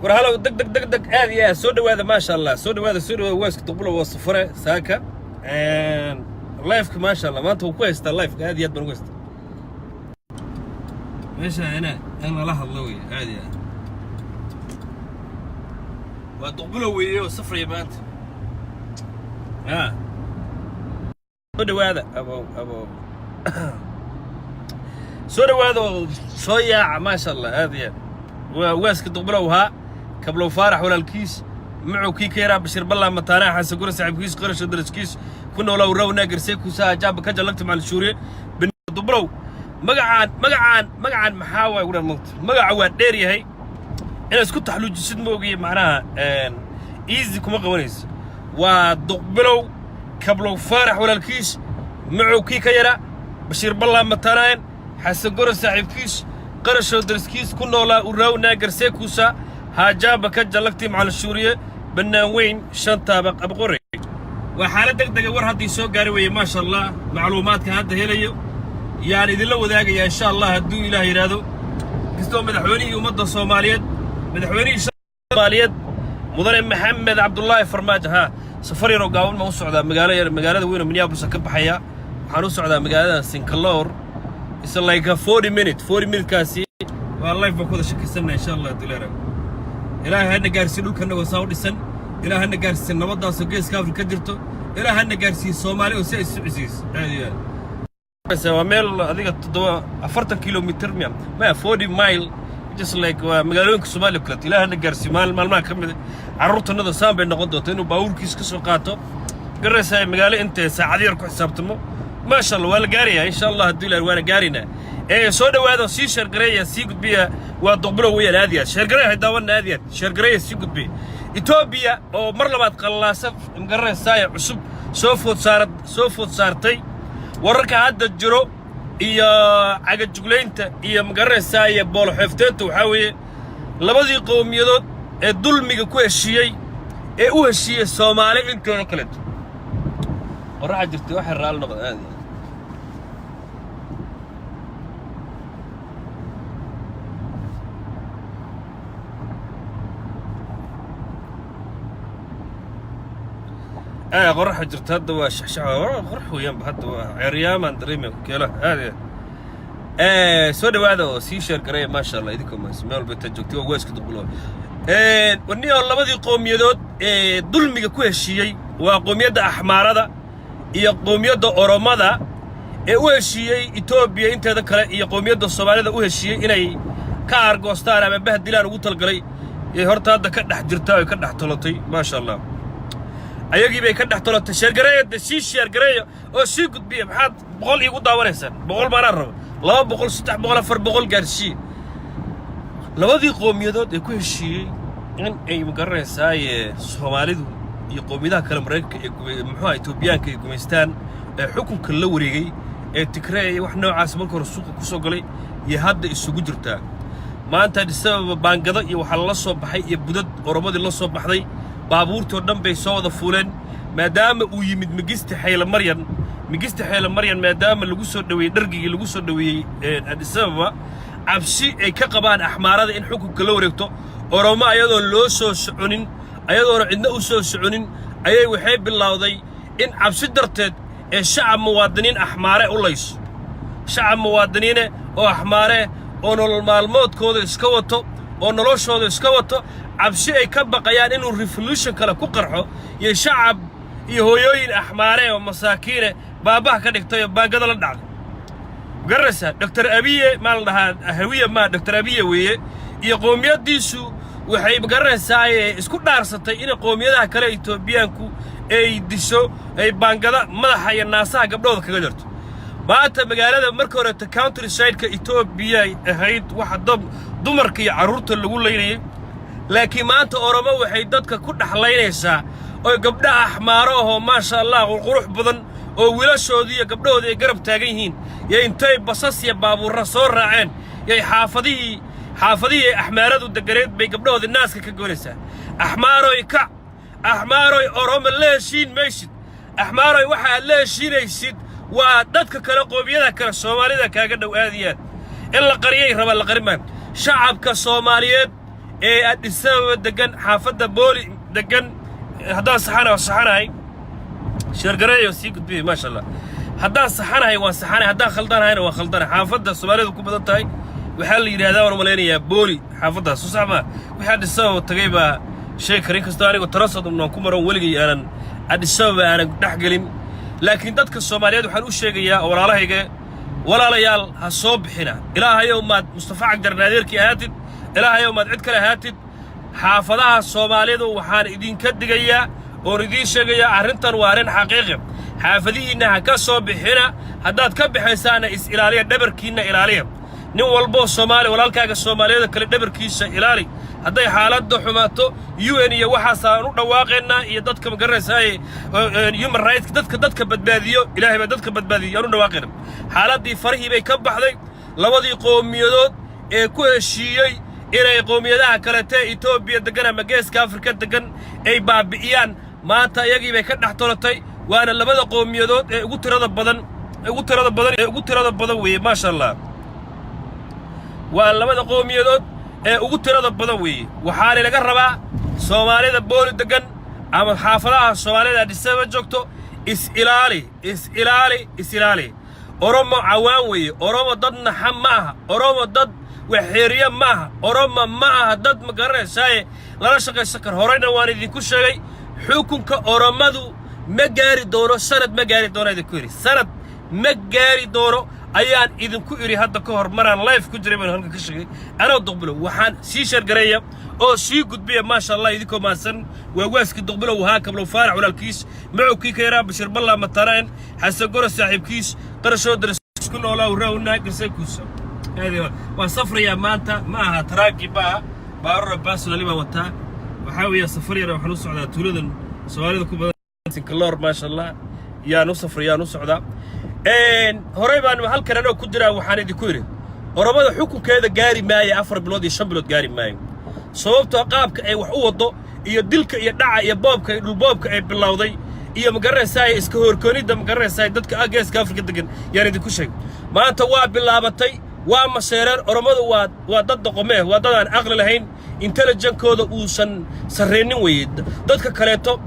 War halow, deg deg deg deg, aad iyo aad soo dhowaada, maasha Allah, soo dhowaada, soo dhowaada. Waaska Duqbulo waa safare saaka liveka, maasha Allah. Maanta wuu ku haystaa liveka, aad iyo aad baan ugu haystaa meesha ina in lala hadlo wey. Aad iyo aad waa Duqbulo weeye oo safraya maanta. Ya, soo dhowaada, abow abow, soo dhowaada oo soo yaaca, maasha Allah, aad iyo aad. Waa waaska Duqbulow ahaa, Kablow Faarax walaalkiis, mucuu kii ka yaraa, Bashir Ballaa mataanaha, Xasan Gure saaxiibkiis, Qarasho daraskiis ku noolow rawna garsee kuusaa ajaaba ka jallagta macal shuuriye. Duqbulow magacaan, magacaan, magacaan maxaa waay ugu dhan mogta? Magaca waa dheer yahay, inaad isku taxluujisid ma ogiye, macnaha easy kuma qabanayso. Waa Duqbilow, Kablow Faarax walaalkiis, mucuu kii ka yara, Bashiir Ballaa mataanaayan, Xasan Gore saaxiibkiis, Qarashow dariskiis, ku noolaa urawnaa garsee kuusa haajaaba ka jallagtii macal shuuriye, bannaan weyn, shan taabaq, Abqore. Waa xaalad deg dega, war haddii soo gaari weeye, maasha Allah. Macluumaadka hadda helayo yaan idinla wadaagayaa, insha Allah, hadduu Ilaah yidhaahdo. Kastoo madaxweynihii ummadda Soomaaliyeed, madaxweynihii Soomaaliyeed, mudane Maxamed Cabdullaahi Farmaajo, haa, safar yaroo gaaban baan u socdaa. Magaalo yar, magaalada weyn oo Minneapolis ka baxaya, waxaan u socdaa magaalada St. Cloud. It's like a 40 minute, 40 minute kaasi waa live baan ku wada sheekaysanaa, insha Allah, hadduu Ilaah. Ilaahay hana gaarsiiyo dhulkanagoo saa u dhisan. Ilaah hana gaarsiiyo nabaddaasoo Geeska Afrika ka jirto. Ilaah hana gaarsiiyo Soomaali oo si ay isu cusayso, aad iyo aad. Waa meel adiga 47 kilomitr miya, maya, 40 mile, just like waa magaalooyinka Soomaaliya o kaleeto. Ilaah hana gaarsiiyo maalin maalmaha ka mid a carruurtanada saan bay noqon doonta, inuu baabuurkiisa ka soo qaato garaysaa magaalo intee saacado yar ku xisaabtamo. Maasha Allah, waa la gaarayaa, insha Allah, hadduu Ilaah, waana gaaraynaa. Ee soo dhowaada, sii share gareeya, sii gudbiya. Waa Duqbulo weeyaan, aad iyo aad share gareeya, daawana, aad iyo aad share gareeya, sii gudbiya. Etoobiya oo mar labaad qallaasa magaranaysaaya cusub soo food saara, soo food saartay, wararka hadda jiro iyo cagajuglaynta iyo magaranaysaaya booloxeefteenta waxaa weeye labadii qowmiyadood ee dulmiga ku heshiiyey, ee u heshiiyey Soomaali intooda kaleeto. Qorraxa jirtay, waxay raalli noqda, aad iyo aad. Qoraxa jirta hadda waa shaxshax, qorax weeyaanba hadda, waa ceeryaamaan dareemaya keelaha, aad iyo aad. Soo dhowaada oo sii share gareeya, maasha Allah, idinkoo mahadsan meel walba intaad joogtay. Waa waaska Duqbulo warniyo. Labadii qowmiyadood ee dulmiga ku heshiiyey waa qowmiyadda Axmaarada iyo qowmiyadda Oromada ee u heshiiyey Etoobiya inteeda kale iyo qowmiyadda Soomaalida u heshiiyey inay ka aargoostaan ama bahdilaan ugu talgalay ee horta hadda ka dhex jirta oy ka dhex tolatay, maasha Allah. Ayagii bay ka dhex tolatay. Share gareeya de, sii share gareeya oo sii gudbiya. Maxaad 100 iigu daawanaysaan? 100 maanaa raba, 200, 300, 400 gaarsiiye. Labadii qowmiyadood ee ku heshiiyey in ay magaranaysaayee Soomaalidu iyo qowmiyadaha kale Maraykanka ee muxuuha Etoobiyaanka ay gumaystaan, ee xukunka la wareegay, ee Tigree iyo wax noocaas marka hore suuqa ku soo galay iyo hadda isugu jirtaa. Maanta Addis Ababa baangado iyo waxaa lala soo baxay iyo budad Oromadii la soo baxday, baabuurtii oo dhan bay soo wada fuuleen, maadaama uu yimid Migiste Xayle Maryan. Migiste Xayle Maryan maadaama lagu soo dhoweeyey, dhargigii lagu soo dhoweeyey Addis Ababa, cabsi ay ka qabaan Axmaarada in xukunka la wareegto Oromo ayadoon loo soo soconin, ayadoona cidna u soo soconin, ayay waxay bilowday in cabsi darteed ee shacab muwaadiniin Axmaare u layso, shacab muwaadiniine oo Axmaare oo nolol maalmoodkooda iska wato oo noloshooda iska wato, cabsi ay ka baqayaan inuu revolution kale ku qarxo, iyo shacab iyo hooyooyin Axmaare oo masaakiine baabaha ka dhigtay oo baangada la dhacday. Garanaysaa, Doctor Abiye maa la dhahaa, Hawiye maa, Doctor Abiye weeye, iyo qowmiyaddiisu waxay magaranaysaa isku dhaarsatay inay qowmiyadaha kale Etoobiyaanku ay disho, ay baangada madaxa iyo naasaha gabdhooda kaga jarto. Maanta magaalada marka horeeta country sideka Etoobiya ahayd waxa dab dumarka iyo carruurta lagu laynayay, laakiin maanta Oromo waxay dadka ku dhexlaynaysaa oy gabdhaha Axmaaro ahoo, maasha Allah, qurqurux badan oo wiilashoodii iyo gabdhahoodii ay garab taagan yihiin, yo intay basas iyo baabuurra soo raaceen, yay xaafadihii, xaafadihii ay Axmaaradu deganeed bay gabdhahoodii naaska ka goynaysaa. Axmaaroy kac, Axmaaroy, Oromo la heshiin maysid. Axmaaroy, waxaad la heshiinaysid waa dadka kale, qoomiyada kale, Soomaalida kaaga dhow, aad iyo aad. In la qariyay rabaan, la qarin maayo. Shacabka Soomaaliyeed Ee Addis Ababa degan, xaafadda Booli degan, haddaan saxana waa saxanahay. Share gareeyo, sii gudbiya, maasha Allah. Haddaan saxanahay waan saxanahay, haddaan khaldanahayna waan khaldanahay. Xaafadda Soomaalidu ku badan tahay waxaa la yidhahdaa, waan malaynayaa, Booli xaafaddaas, soo sax maa? Wixii Addis Ababa tagay baa sheegi kara, inkastoo anigu tarasad unaan ku maran, weligay aanan Addis Ababa aanan dhex gelin. Laakiin dadka Soomaaliyeed waxaan u sheegayaa oo walaalahayga, walaalayaal, ha soo bixina. Ilaahayow maad Mustafa Cagjar naadeerkii ahaatid, Ilaahayow maad cid kale ahaatid, xaafadaha Soomaalidu waxaan idinka digayaa oon idiin sheegayaa, arrintan waa arrin xaqiiqi. Xaafadihiinna ha ka soo bixina. Haddaad ka baxaysaana is ilaaliya, dhabarkiinna ilaaliya. Nin walboo Soomaali, walaalkaaga Soomaaliyeeda kale dhabarkiisa ilaali. Hadday xaaladda xumaato, UN iyo waxaasaan u dhawaaqaynaa iyo dadka, ma garanaysaaye, human rights, dadka badbaadiyo. Ilaahay baa dadka badbaadiyo, yaan u dhawaaqayna. Xaaladdii farihii bay ka baxday. Labadii qowmiyadood ee ku heshiiyey inay qowmiyadaha kalete Etoobiya deggan ama Geeska Afrika deggan ay baabi'iyaan, maanta iyagii bay ka dhex tolatay. Waana labada qowmiyadood ee ugu tirada badan, ugu tirada badan, ee ugu tirada badan weeye, maasha Allah. Waa labada qowmiyadood ee ugu tirada badan weeye. Waxaana laga rabaa Soomaalida Booli deggan ama xaafadaha Soomaalida Addis Ababa joogto: is-ilaali, is-ilaali, is-ilaali. Oromo cawaan weeye. Oromo dad naxa ma aha. Oromo dad waxeeriye ma aha. Oromo ma aha dad, ma garanaysaaye, lala shaqaysan karo. Horeyna waan idinku sheegay, xukunka Oromadu ma gaari doono sanad, ma gaari doono idinku idhi. Sanad ma gaari doono ayaan idinku idhi. Hadda ka hor maraan live ku jiray baan halkan ka sheegay anoo Duqbilow. Waxaan sii share gareeya oo sii gudbiya, maasha Allah, idinkoo mahadsan. Waa waaskii Duqbilow, wahaa Kablow Faarax walaalkiis, macowkii ka yaraa, Bashir Balla Matareen, Xasan Goro saaxiibkiis, qarashoo daris ku noolaa rawnaa garsay kuusa. Waan safrayaa maanta, ma aha taraagii, ma aha baarura, personally baan wataa. Waxaa weeye safar yara, waxaan u socdaa tuuladan Soomaalida ku badan, Sinkaloor, maasha Allah, yaan u safray, yaan u socdaa. Horey baan halkan anoo ku jiraa waxaan idinku yidhi, Oromada xukunkeeda gaari maayo 4 bilood iyo 5 bilood, gaari maayo, sababtoo qaabka ay wax u waddo iyo dilka iyo dhaca iyo boobka iyo dhulboobka ay bilowday iyo, magaranaysaa, iska horkoonidda, magaranaysaa, dadka Geeska Afrika degan yaan idinku sheegay. Maanta waa bilaabatay, waa maseereen. Oromadu waa dad doqomee, waa dad aan aqli lahayn, intelligence-kooda uusan sarraynin weeye. Dadka kaleeto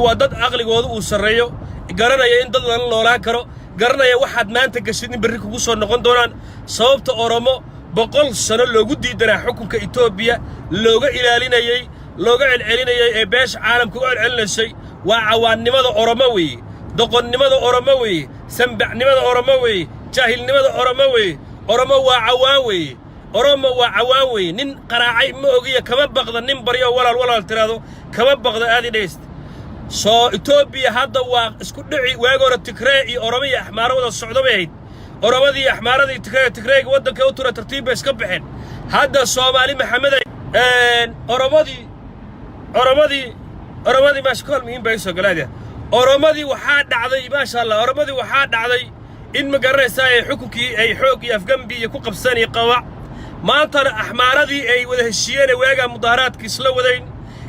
waa dad aqligooda uu sarreeyo, garanaya in dad lala noolaan karo, garanaya waxaad maanta gashid in berri kugu soo noqon doonaan. Sababta Oromo 100 sano loogu diidanaa xukunka Etoobiya, looga ilaalinayey, looga celcelinayey, ee beesha caalamka u celcelinaysay, waa cawaannimada Oromo weeye, doqonnimada Oromo weeye, sambacnimada Oromo weeye, jaahilnimada Oromo weeye. Oromo waa cawaan weeye. Oromo waa cawaan weeye. Nin qaraacay ma ogiya kama baqda nin baryo, walaal walaal tiraado kama baqda. Aadi dhegaysta. Soo Etoobiya hadda waa isku dhici. Waagi hore Tigree iyo Oromo iyo Axmaaro wada socdo bay ahayd. Oromadii iyo Axmaaradii Tigree, Tigreega waddanka u tura, tartiib bay iska baxeen. Hadda Soomaali Maxameday, oromadii maasha kool muhiim baa isoo galaadya. Oromadii waxaa dhacday, maasha Allah, oromadii waxaa dhacday in, ma garanaysaa, ay xukunkii ay xoog iyo afgambi iyo ku qabsan iyo qawac. Maantana Axmaaradii ay wada heshiiyeen ee waagaa mudaaharaadka isla wadayn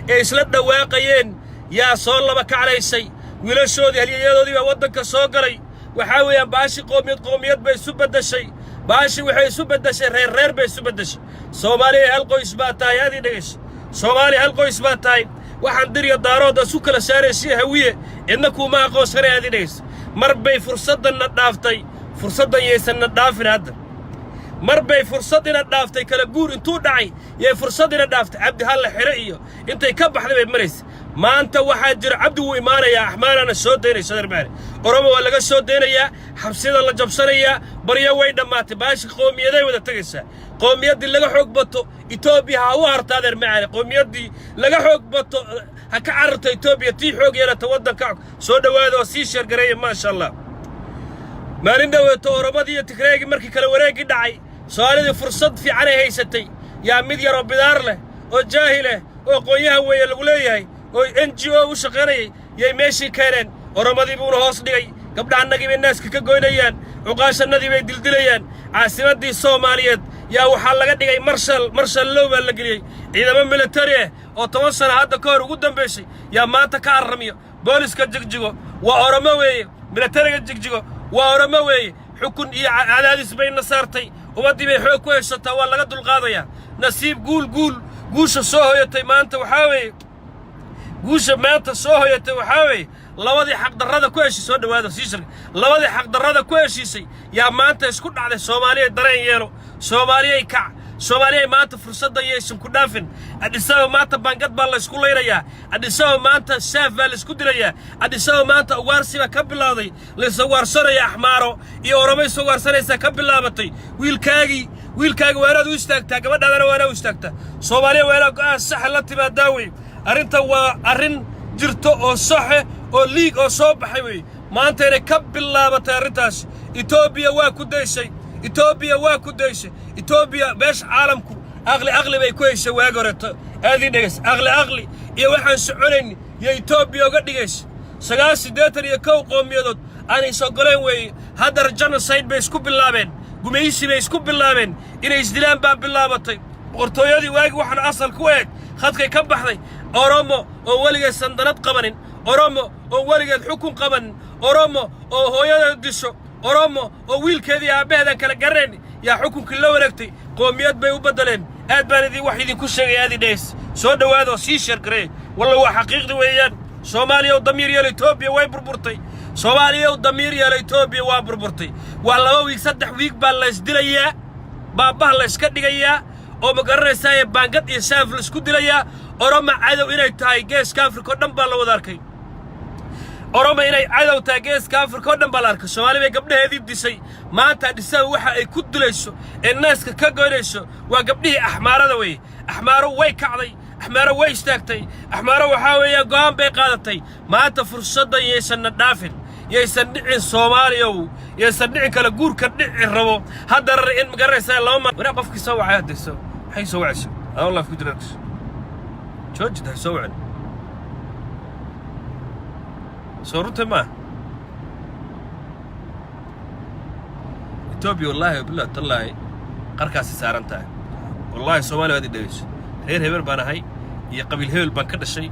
ee isla dhawaaqayeen yaa soo laba kaclaysay. Wiilashoodii, halyayadoodii baa waddanka soo galay. Waxaa weeyaan baashi qoomiyad qoomiyad bay isu beddeshay. Baashi waxay isu beddeshay reer reer bay isu beddeshay. Soomaaliya hal qoys baa tahay. Aadii dhegayso, Soomaaliya hal qoys baa tahay. Waxaan Dirya Daarooda isu kala saaraysiya, Hawiye cidna kuuma aqoonsanay. Aadii dhegayso, mar bay fursaddanna dhaaftay, fursaddan yaysanna dhaafin. Hadda mar bay fursad ina dhaaftay. Kala guur intuu dhacay yay fursad ina dhaaftay. Cabdi halla xidhe iyo intay ka baxday bay maraysa. Maanta waxaa jira, Cabdi wuu imaanayaa, Axmaarana soo daynaysa darmaane. Oromo waa laga soo daynayaa, xabsiyada la jabsanayaa, baryo way dhammaatay. Baashi qowmiyaday wada tegaysaa. Qowmiyaddii laga xoog bato Etoobiya ha u harta, adeer macaane. Qowmiyaddii laga xoog bato ha ka cararto Etoobiya, tii xoog yeelata waddanka. Soo dhowaada oo sii share gareeya, maasha Allah. Maalin dhoweeto Oromadii iyo Tigreegii markii kale wareeggii dhacay, Soomaalidii fursad fiican ay haysatay. Yaa mid yaroo bidaar leh oo jaahil leh oo aqoonyahan weeye lagu leeyahay oo NGO u shaqaynayay yay meeshii keeneen. Oromadii buuna hoos dhigay. Gabdhahannagii bay naaska ka goynayaan, cuqaashannadii bay dildilayaan. Caasimaddii Soomaaliyeed yaa waxaa laga dhigay martial law baa la geliyey. Ciidamo militari ah oo 10 sano hadda ka hor ugu dambaysay yaa maanta ka arramiyo. Booliska Jigjigo waa Oromo weeye, militariga Jigjigo waa Oromo weeye. Xukun iyo cadaadis bayna saartay, ummaddii bay xoog ku heshataa, waa laga dulqaadayaa. Nasiib guul guul. Guusha soo hoyatay maanta waxaa weeye, guusha maanta soo hoyatay waxaa weeye labadii xaqdarrada ku heshiis. Soo dhowaada, sii shar. Labadii xaqdarrada ku heshiisay yaa maanta isku dhacday. Soomaaliyay, dareen yeelo. Soomaaliyay, kac. Soomaaliyay, maanta fursadda yaysan ku dhaafin. Adhisaba maanta bangad baa laysku laynayaa. Adhisaba maanta saaf baa laysku dilayaa. Adhisaba maanta ugaarsi baa ka bilowday, lays ugaarsanaya. Axmaaro iyo Oromo is ugaarsanaysaa ka bilaabatay. Wiilkaagii, wiilkaaga waa inaad u istaagtaa, gabadhaadana waa inaad u istaagtaa. Soomaaliya waa inaad go'aan saxa la timaadaa wey. Arrintan waa arrin jirto oo saxe oo liig oo soo baxay wey. Maanta inay ka bilaabatay arrintaas. Etoobiya waa ku daysay, Etoobiya waa ku daysay. Etoobiya beesha caalamku aqli aqli bay ku heshay waagi horeeto. Aadii dhegays, aqli aqli iyo waxaan soconayn iyo Etoobiya uga dhigaysa 81 qowmiyadood aan is oggoleen weeye. Haddana genocide bay isku bilaabeen, gumaysi bay isku bilaabeen, inay isdilaan baa bilaabatay. Boqortooyadii waagi waxaan asal ku eeg khadkay ka baxday. Oromo oo weligeed sandanad qabanin, Oromo oo weligeed xukun qabanin, Oromo oo hooyadeed disho, Oromo oo wiilkeedii aabbaheedan kala garanayn yaa xukunkii la wareegtay. Qoomiyad bay u beddeleen. Aad baan idin wax idinku sheegay. Aad idheys, soo dhowaada oo sii share garee. Walla waa xaqiiqdi weeyaan. Soomaaliya oo damiir yeelo, Etoobiya way burburtay. Soomaaliya oo damiir yeelo, Etoobiya waa burburtay. Waa 2 week, 3 week baa laysdilayaa, baabbaha layska dhigayaa oo ma garanaysaaye, baangad iyo saaf laisku dilayaa. Oroma cadow inay tahay Geeska Afrika oo dhan baa la wada arkay. Oroma inay cadow tahay Geeska Afrika oo dhan baa la arkay. Soomaali bay gabdhaheedii disay. Maanta Adhisaba waxa ay ku dilayso ee naaska ka goynayso waa gabdhihii Axmaarada weeye. Axmaaro way kacday, Axmaaro way istaagtay. Axmaaro waxaa weeyaan go'aan bay qaadatay. Maanta fursaddan yaysanna dhaafin, yaysan dhicin. Soomaaliyow, yaysan dhicin kale guurka dhici rabo haddana in ma garanaysaa laba ma wanaa. Qofkii soo wacay haddayso, maxay soo wacayso? Adoo live ku jira arkayso, joojid, ha soo wacin. Soo runta maaha. Etoobiya, wallaahi billahi tallaahi, qarkaasi saaran tahay. Wallaahi, Soomaaliya waad i dhegeyso. Reer hebel baan ahay iyo qabiil hebel baan ka dhashay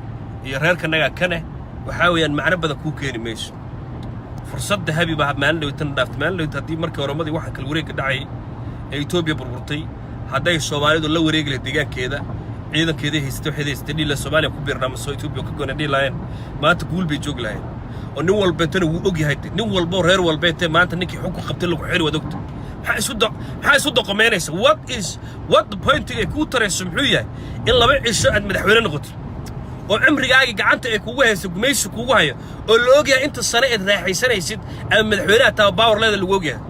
iyo reerkanagaa kane waxaa weeyaan macno badan kuu keeni mayso. Fursad dahabi baa maalin dhaweytana dhaaftay. Maalin dhaweyta haddii markii oromadii waxaa kala wareegga dhacayay ee Etoobiya burburtay, hadday Soomaalidu la wareegi lahayd deegaankeeda, ciidankeedii haystay, waxay haystay dhiila Soomaaliya ku biirnaa masoo Etoobiya ka goona dhihi lahayn, maanta guul bay joogi lahayn. Oo nin walbeetana wuu og yahay, nin walbo reer walbeetee maanta ninkii xukun qabtay lagu xiri, waad ogta. Maxaa isu doqomeynaysa? What is what the pointiga ay kuu tarayso muxuu yahay in 2 cisho aad madaxweyne noqoto oo cimrigaagii gacanta ay kugu hayso, gumaysi kugu hayo, oo la ogyahay inta sane eed raaxaysanaysid ama madaxweynaha taa power leeda lagu ogyahay?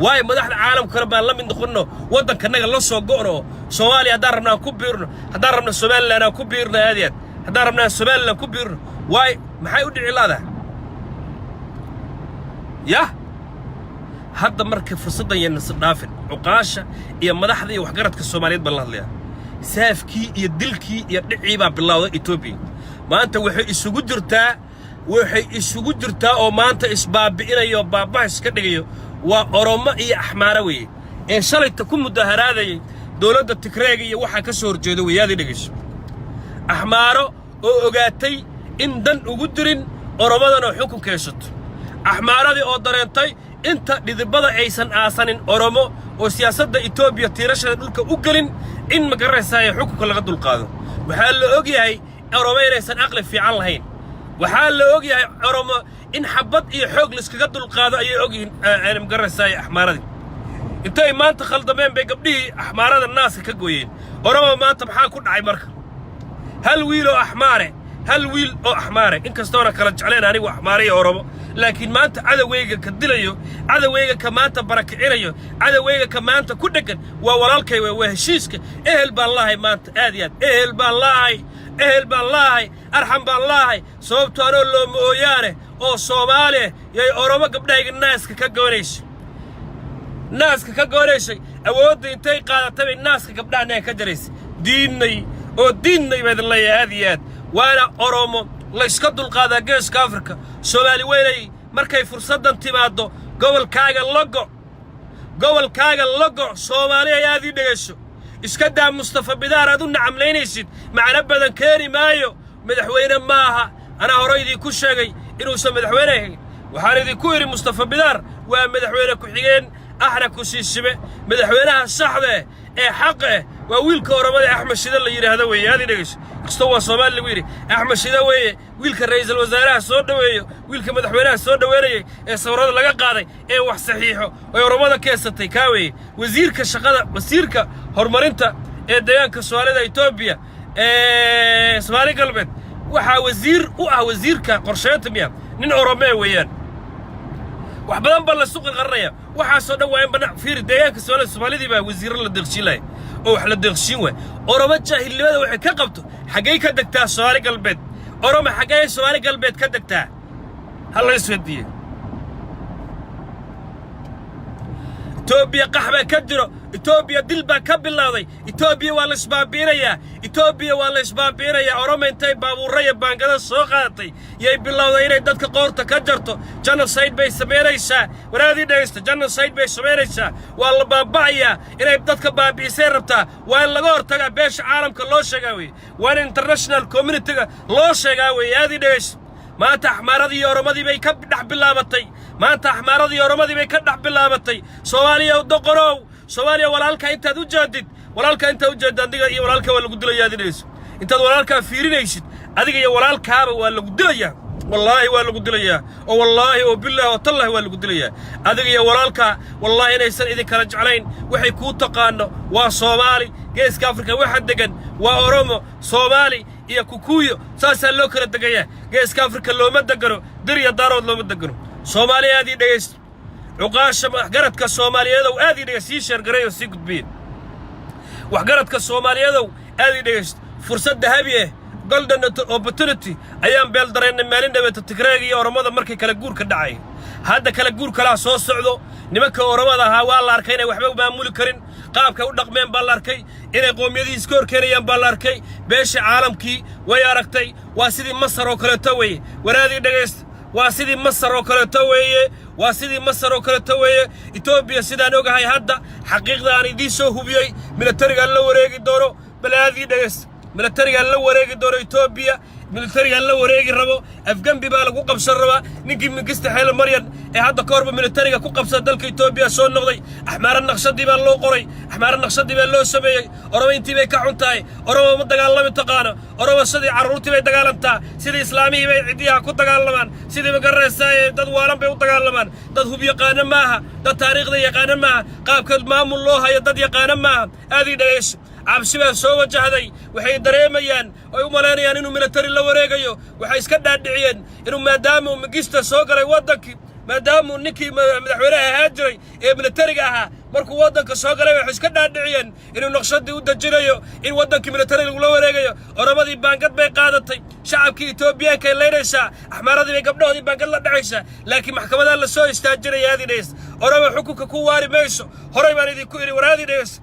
Waayo, madaxda caalamka kale baan la mid noqonno, waddankanaga la soo go'no oo Soomaaliya haddaan rabna aan ku biirno, haddaan rabna Somaliland aan ku biirno, aad iyo aad haddaan rabna aan Somaliland ku biirno. Waayo, maxay u dhici laadahay? Yah, hadda marka fursaddan yaynasa dhaafin. Cuqaasha iyo madaxda iyo waxgaradka Soomaaliyeed baan la hadlayaa. Saafkii iyo dilkii iyo dhicii baa bilowday. Etoobiya maanta waxay isugu jirtaa, waxay isugu jirtaa oo maanta isbaabi'inayo, baabbaha iska dhigayo waa Oromo iyo Axmaaro weeye ee shalayta ku mudaharaadayay dowladda Tigreega iyo waxaa ka soo horjeeda weeyaadii. Dhegayso, Axmaaro oo ogaatay in dan ugu dirin Oromadana xukunka haysato, Axmaaradii oo dareentay inta dhidibada aysan aasanin Oromo oo siyaasadda Etoobiya tiirashada dhulka u gelin in ma garanaysaaye xukunka laga dulqaado. Waxaa la og yahay Oromo inaysan aqli fiican lahayn. Waxaa la og yahay Oromo in xabbad iyo xoog layskaga dulqaado ayay og yihiin, ma garanaysaaye. Axmaaradii intay maanta khaldameen bay gabdhihii Axmaarada naaska ka gooyeen. Oromo maanta maxaa ku dhacay? Marka hal wiil oo Axmaare, hal wiil oo Axmaare, inkastoona kala jecleen anigu Axmaare iyo Oromo, laakiin maanta cadowgayga ka dilayo, cadowgayga ka maanta barakicinayo, cadowgayga ka maanta ku dheggan waa walaalkay wey. Waa heshiiska. Ehel baan laahay maanta, aad iyo aad ehel baan laahay, ehel baan laahay, arxam baan laahay. Sababto anoo looma ooyaane oo Soomaaliya yay Oromo gabdhahayga naaska ka goonaysa, naaska ka goonaysay. Awoodda intay qaadatay bay naaska gabdhaha naga ka jaraysay. Diidnay oo diidnay baa idin leeyahay, aad iyo aad. Waana Oromo layska dulqaadaa Geeska Afrika. Soomaali weynay, markay fursaddan timaaddo, gobolkaaga logo, gobolkaaga logo. Soomaali ay aad ii dhegayso. Iska daa Mustafa Bidaar aad u nacamlaynaysid, macno badan keeni maayo. Madaxweyne maaha. Anaa hore idinku sheegay inuusan madaxweyne ahayn. Waxaan idinku idhi Mustafa Bidaar waa madaxweyne ku-xigeen ahna ku siisibe. Madaxweynaha saxde ee Ee xaqa ah waa wiilka Oromada, Axmed Shide la yidhaahdo weeye. Aad i dhegeyso, kastoo waa Soomaali lagu yidhi, Axmed Shide weeye wiilka ra'iisul wasaaraha soo dhoweeyo, wiilka madaxweynaha soo dhoweynayay ee sawirada laga qaaday ee wax saxiixo ee Oromada keensatay, kaa weeye. Wasiirka shaqada, wasiirka horumarinta ee deegaanka Soomaalida Etoobiya ee Soomaali Galbeed, waxaa wasiir u ah wasiirka qorsheynta miya, nin Oromee weeyaan. Wax badan baa la suqi qaranaya. Waxaasoo dhan waa in bana fiiri. Deegaanka Soomaalida, Soomaalidii baa wasiirro la deeqshiin lahay oo wax la deeqshiin waay. Oromo jaahilnimada waxay ka qabto, xaggay ka degtaa Soomaali Galbeed? Oromo xaggay Soomaali Galbeed ka degtaa? Ha la isweydiiye. Etoobiya qax baa ka jiro. Etoobiya dil baa ka bilowday. Etoobiya waa la isbaabi'inayaa. Etoobiya waa la isbaabi'inayaa. Oromo intay baabuurra iyo baangada soo qaadatay yay bilowday inay dadka qoorta ka jarto. Genocide bay samaynaysaa. Waraadii dhegaysta, genocide bay samaynaysaa. Waa la baaba'ayaa. Inay dadka baabi'isay rabtaa. Waa in laga hortagaa, beesha caalamka loo sheegaa weye. Waa in international community-ga loo sheegaa weye. Aadii dhegaysta, maanta Axmaaradii iyo Oromadii bay ka dhex bilaabatay. Maanta Axmaaradii iyo Oromadii bay ka dhex bilaabatay. Soomaaliya doqorow, Soomaaliya, walaalka intaad u jeedid, walaalka intaad u jeedid, adiga iyo walaalka waa lagu dilayaa. Aad dhegayso, intaad walaalkaa fiirinaysid, adiga iyo walaalkaaba waa lagu dilayaa. Wallaahi waa lagu dilayaa, oo wallaahi oo bilaahi oo tallahi waa lagu dilayaa adiga iyo walaalkaa. Wallaahi inaysan idinkala jeclayn. Waxay kuu taqaano waa Soomaali. Geeska Afrika waxa degan waa Oromo, Soomaali iyo Kukuyo. Saasaa loo kala degayaa. Geeska Afrika looma degano Dir iyo Daarood, looma degano. Soomaaliya, aad ii dhegaysto. Cuqaasha, waxgaradka Soomaaliyeedow, aad ii dhegayst. Sii share garay oo sii gudbiye. Waxgaradka Soomaaliyeedow, aad ii dhegaysto. Fursad dahabi ah, golden opportunity, ayaan beel dareennay maalin dhaweeto, Tigreega iyo Oromada markay kala guurka dhacay. Hadda kala guur kalaa soo socdo. Nimanka Oromada ahaa waa la arkay inay waxba maamuli karin. Qaabkay u dhaqmeen baa la arkay. Inay qoomiyadihii iska hor keenayaan baa la arkay. Beesha caalamkii way aragtay. Waa sidii Masar oo kaleeto weeye. Waraadii dhegaysta, waa sidii Masar oo kaleeto weeye. Waa sidii Masar oo kaleeto weeye. Etoobiya, sidaan ogahay hadda, xaqiiqda aan idiin soo hubiyey, militarigaan la wareegi doono. Balaadii dhegaysta, militarigaan la wareegi doono Etoobiya. Militarigaan la wareegi rabo. Afgembi baa lagu qabsan rabaa. Ninkii Mingista Xeele Maryan ee hadda ka horba militariga ku qabsada dalka Etoobiya soo noqday. Axmaaro naqshadii baa loo qoray. Axmaaro naqshadii baa loo sameeyey. Oromo intii bay ka xun tahay. Oromo ma dagaalami taqaano. Oromo sidii carruurtii bay dagaalantaa, sidii islaamihii bay ciddiyaha ku dagaalamaan, sidii ma garanaysaa ee dad waalan bay u dagaalamaan. Dad hub yaqaano maaha, dad taariikhda yaqaano maaha, qaabka maamul loo hayo dad yaqaano maaha. Aadii dhegayso, cabsi baa soo wajahday. Waxay dareemayaan oy u malaynayaan inuu militari la wareegayo. Waxay iska dhaadhiciyeen inuu, maadaama uu Mingista soo galay waddankii, maadaamuu ninkii madaxweynaha ahaan jiray ee militariga ahaa markuu waddanka soo galay, waxay iska dhaadhiciyeen inuu naqshadii u dejinayo, in waddankii militari lagula wareegayo. Oromadii baangad bay qaadatay. Shacabkii Etoobiyaanka ay leynaysaa. Axmaaradii bay gabdhahoodii baangad la dhacaysaa. Laakiin maxkamadaa la soo istaajinaya. Aadii dhegeys, Oromo xukunka ku waari mayso. Horay baan idinku idhi. Waraadii dhegeys,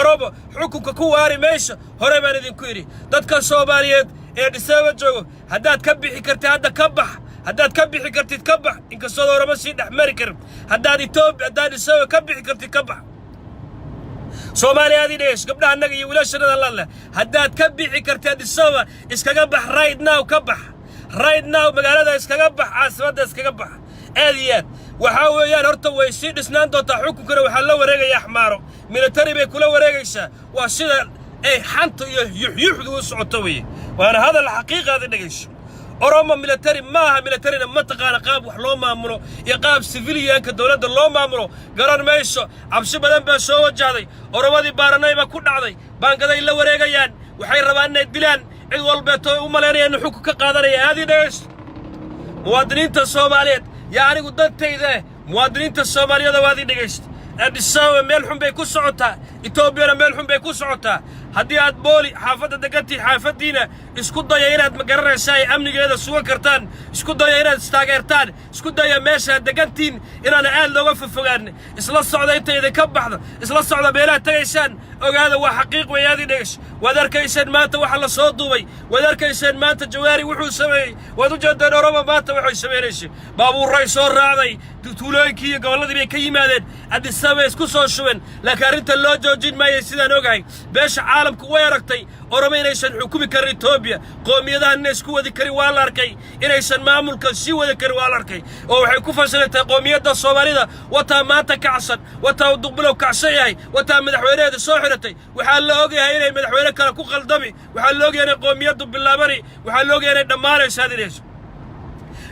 Oromo xukunka ku waari mayso. Horey baan idinku idhi. Dadka Soomaaliyeed ee Addis Ababa joogo, haddaad ka bixi kartid hadda ka bax. Haddaad ka bixi kartid, ka bax. Inkastood Oromo sii dhex mari karin, haddaad Etoobiya, haddaad Addis Ababa ka bixi kartid, ka bax. Soomaaliya, aad ii dhegeys. Gabdhaha annaga iyo wiilashanada ladleh, haddaad ka bixi kartid Addis Ababa, iskaga bax. Right now ka bax. Right now magaalada iskaga bax, caasimadda iskaga bax. Aad iyo aad waxaa weeyaan, horta way sii dhisnaan doontaa. Xukunkana waxaa la wareegaya Axmaaro. Military bay kula wareegaysaa. Waa sida ay xanta iyo yuxyuxdu u socoto weeye, waana hadal xaqiiqaada. Dhegayso, Oromo military maaha, militarina ma taqaana. Qaab wax loo maamulo iyo qaab civilian-ka dowladda loo maamulo garan mayso. Cabsi badan baa soo wajahday. Oromadii baaranay baa ku dhacday. Baangaday la wareegayaan. Waxay rabaan inay dilaan cid walbeeto u malaynayaan in xukun ka qaadanaya. Aadii dhegayso, muwaadiniinta Soomaaliyeed, yaa anigu dantayda eh, muwaadiniinta Soomaaliyeed, waadii dhegaysta. Addis Ababa meel xun bay ku socotaa. Etoobiyana meel xun bay ku socotaa. Haddii aad Booli xaafadda degantihi, xaafaddiina isku daya inaad magaranaysaa ay amnigeeda sugan kartaan. Isku daya inaad istaageertaan. Isku daya meeshaad degantihiin inaana aad looga fofogaan. Isla socda inta idinka baxdo. Isla socda meelaad tegaysaan. Ogaada, waa xaqiiq weeyaadii dhegeys. Waad arkayseen maanta waxa la soo duubay. Waad arkayseen maanta Jawaari wuxuu sameeyey. Waad u jeedeen Oromo maanta waxay samaynaysay. Baabuurray soo raacday. Tuulooyinkii iyo gobolladii bay ka yimaadeen. Addis Ababa isku soo shubeen, laakiin arrinta loo joojin maayay. Sidaan ogahay, beesha caalamku way aragtay Oromo inaysan xukumi karin Etoobiya, qoomiyadahan inay isku wadi karin waa la arkay, inaysan maamulka sii wadi karin waa la arkay, oo waxay ku fashilatay qoomiyadda Soomaalida. Wataa maanta kacsan, wataa uu Duqbilow kacsan yahay, wataa madaxweynaheeda soo xiratay. Waxaa la ogyahay inay madaxweyne kale ku qaldami, waxaa la ogyahay inay qoomiyaddu bilaabani, waxaa la ogyahay inay dhammaanayso hadinayso.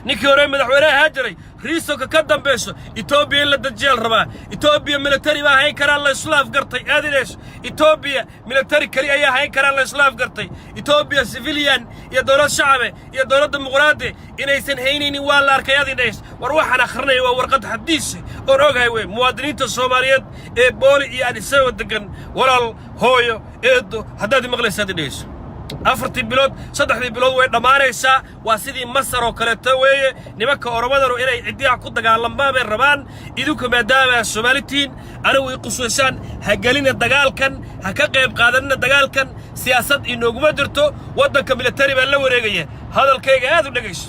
Ninkii hore madaxweynaha ahaa jiray, reasonka ka dambayso Etoobiya in la dejiyaa la rabaa. Etoobiya military baa hayn karaa la isla afgartay, aadinayso. Etoobiya military keli ayaa hayn karaa la isla afgartay. Etoobiya civilian iyo dowlad shacabe iyo dowlad dimuqraadi inaysan haynaynin waa la arkay, aadinays. War waxaan akhrinaya waa warqad xadiis oon ogahay wey. Muwaadiniinta Soomaaliyeed ee Booli iyo Addis Ababa degan, walaal, hooyo, eedo, haddaad maqlaysa, adinayso, 4-tii bilood, 3-dii bilood way dhammaanaysaa. Waa sidii Masar oo kaleeto weeye. Nimanka Oromadanu inay ciddiyaha ku dagaalamaan bay rabaan. Idinku maadaama Soomaalitiin anigu i qusaysaan, ha gelina dagaalkan, ha ka qayb qaadanina dagaalkan. Siyaasad inooguma jirto. Waddanka military baa la wareegaya. Hadalkayga aad u dhegayso.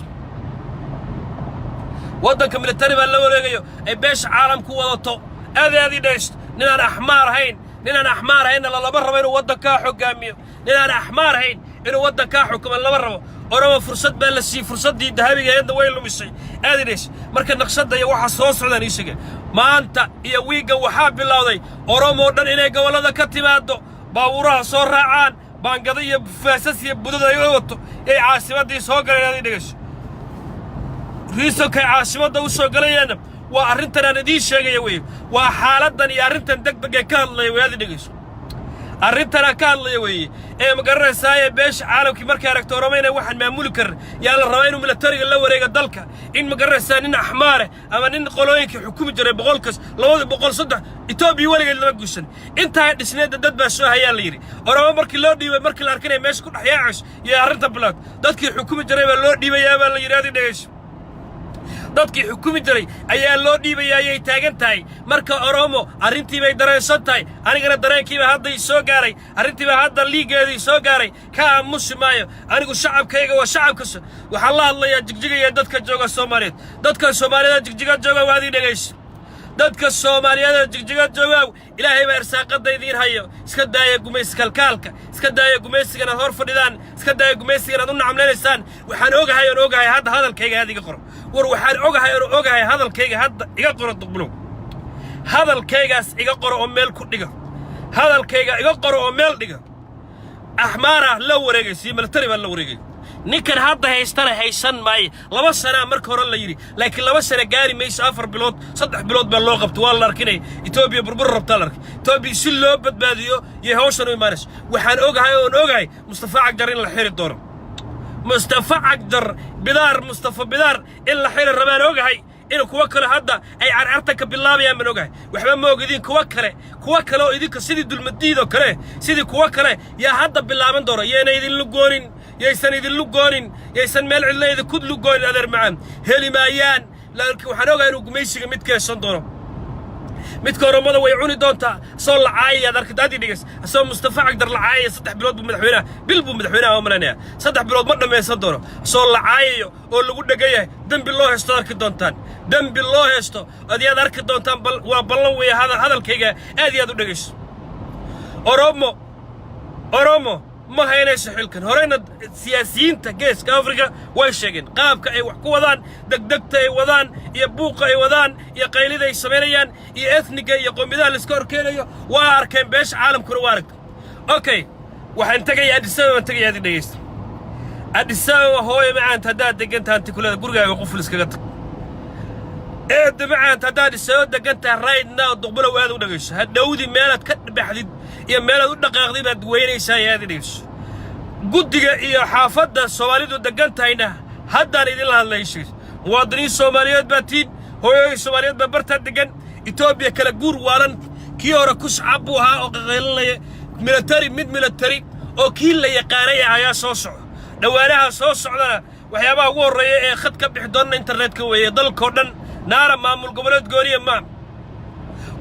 Waddanka military baa la wareegayo ay beesha caalamku wadato. Aad aad i dhegaysto. Ninaan Axmaar ahayn, ninaan Axmaar ahaynna lalama rabo inuu waddankaa hoggaamiyo. Ninaan Axmaar ahayn inuu waddankaa xukumo lama rabo. Oromo fursad baa la siiyey, fursaddii dahabiga ahaydna way lumisay, aadinays. Marka naqshadda iyo waxa soo socdaan ii sheege. Maanta iyo wiiggan waxaa bilowday Oromoo dhan inay gobollada ka timaaddo, baabuuraha soo raacaan, baangado iyo faasas iyo budada ay wato ay caasimaddii soo galeen. Aad dhegayso, reasonkay caasimadda u soo galayeenna waa arrintan aan idiin sheegaya weeye. Waa xaaladdan iyo arrintan deg deg ee ka hadlaya wey. Aad dhegayso, arrintan aan ka hadlaya weeye ee ma garanaysaaye. Beesha caalamkii markay aragto Oroma inay waxaan maamuli karin, yaa la rabaa inuu militariga la wareega dalka, in ma garanaysaa nin Axmaare ama nin qolooyinkii xukumi jiray boqolkas labada boqol saddex. Etoobiya weligeed lama guursan intaa dhisneedda, dad baa soo hayaa la yidhi. Oroma markii loo dhiibay, markii la arkinaya meesha ku dhex yaacayso iyo arrinta bilaad, dadkii xukumi jiray baa loo dhiibayaa baa la yidhi. Adi dhegayso, dadkii xukumi jiray ayaa loo dhiibayaa ayay taagan tahay. Marka Oromo arrintii bay dareensan tahay. Anigana dareenkiiba hadda ii soo gaaray, arrintiiba hadda liigeedii soo gaaray. Ka aamusi maayo anigu. Shacabkayga waa shacabka. Waxaan la hadlayaa Jigjigaya dadka jooga Soomaaliyeed. Dadka Soomaaliyeed Jigjiga jooga, waad ii dhegayso. Dadka Soomaaliyeed ee Jigjiga joogaa, Ilaahay baa irsaaqadda idiin hayo. Iska daaya gumaysi kalkaalka, iska daaya gumaysigan aad hor fadhidaan, iska daaya gumaysigan aad u nacamlaynaysaan. Waxaan ogahay oon ogahay hadda, hadalkayga hadda iga qoro. War waxaan ogahay oon ogahay, hadalkayga hadda iga qoro. Duqbulow, hadalkaygaas iga qoro oo meel ku dhiga. Hadalkayga iga qoro oo meel dhiga. Axmaara la wareegaysiyo military baa la wareegay. Ninkan hadda haystana haysan maayo. 2 sanaa marka hore la yidhi, laakiin 2 sana gaari mayso. 4 bilood, 3 bilood baa loo qabtay. Waa la arkinaya Etoobiya burbur rabtaa la arkay. Etoobiya si loo badbaadiyo iyo hawshan u imaanayso. Waxaan ogahay oon ogahay Mustafa Cagjar in la xiri doono. Mustafa Cagjar Bidaar, Mustafa Bidaar in la xiri rabaan ogahay. In kuwo kale hadda ay carcartanka bilaabayaan baan ogahay. Waxba ma ogidin. Kuwo kale, kuwo kale oo idinka sidii Dulmadiid oo kale, sidii kuwo kale yaa hadda bilaaban doona. Yayna idin lugoonin, yaysan idin lugoonin, yaysan meel cidla idinku lugoonin. Adeer macaan, heli maayaan. Laakiin waxaan ogahay inuu gumaysiga mid keesan doono. Midka Oromada way cuni doontaa. Asagoo lacaayaya ad arkid adii dhigas, asagoo Mustafa Cagdar lacaayaya. 3 bilood buu madaxweynaha, bil buu madaxweynaha oo malanaya, 3 bilood ma dhammaysan doono. Asagoo lacaayayo oo lagu dhegan yahay, dembi loo haysto ad arki doontaan. Dembi loo haysto adiyaad arki doontaan. Bal waa ballan weeye. Hadalkayga aad iyo aad u dhegayso. Oromo, Oromo ma haynayso xilkan. Horeyna siyaasiyiinta Geeska Afrika way sheegeen qaabka ay wax ku wadaan, degdegta ay wadaan iyo buuqa ay wadaan iyo qaylida ay samaynayaan iyo ethnicga iyo qoomiyadaha laiska horkeenayo. Waa arkeen, beesha caalamkuna waa aragtay. Okay, waxaan tegayaa Addis Ababa, baan tegayaa. Adin dhegaysta, Addis Ababa, hooyo macaanta, haddaad degan tahay antikulada gurigaaga quful iskaga tag. Eedda macaanta, haddaad Addis degan tahay right now, Duqbulow, aad u dhegayso. Hadhowdii meelaad ka baxdid iyo meelaad u dhaqaaqdid baad weynaysaa ee aad i dhegayso. Guddiga iyo xaafadda Soomaalidu degan tahayna haddaan idinla hadlay sheegis. Muwaadiniin Soomaaliyeed baa tiin, hooyooyin Soomaaliyeed baa bartaa degan. Etoobiya kala guur waalan. Kii hore kushcab buu ahaa oo qaqaylinaya. Military, mid military oo kii la yaqaanay ah ayaa soo socda. Dhowaanaha soo socdana waxyaabaha ugu horreeya ee khad ka bixi doona internetka weeye dalkoo dhan. Naara maamul goboleed gooniya maa.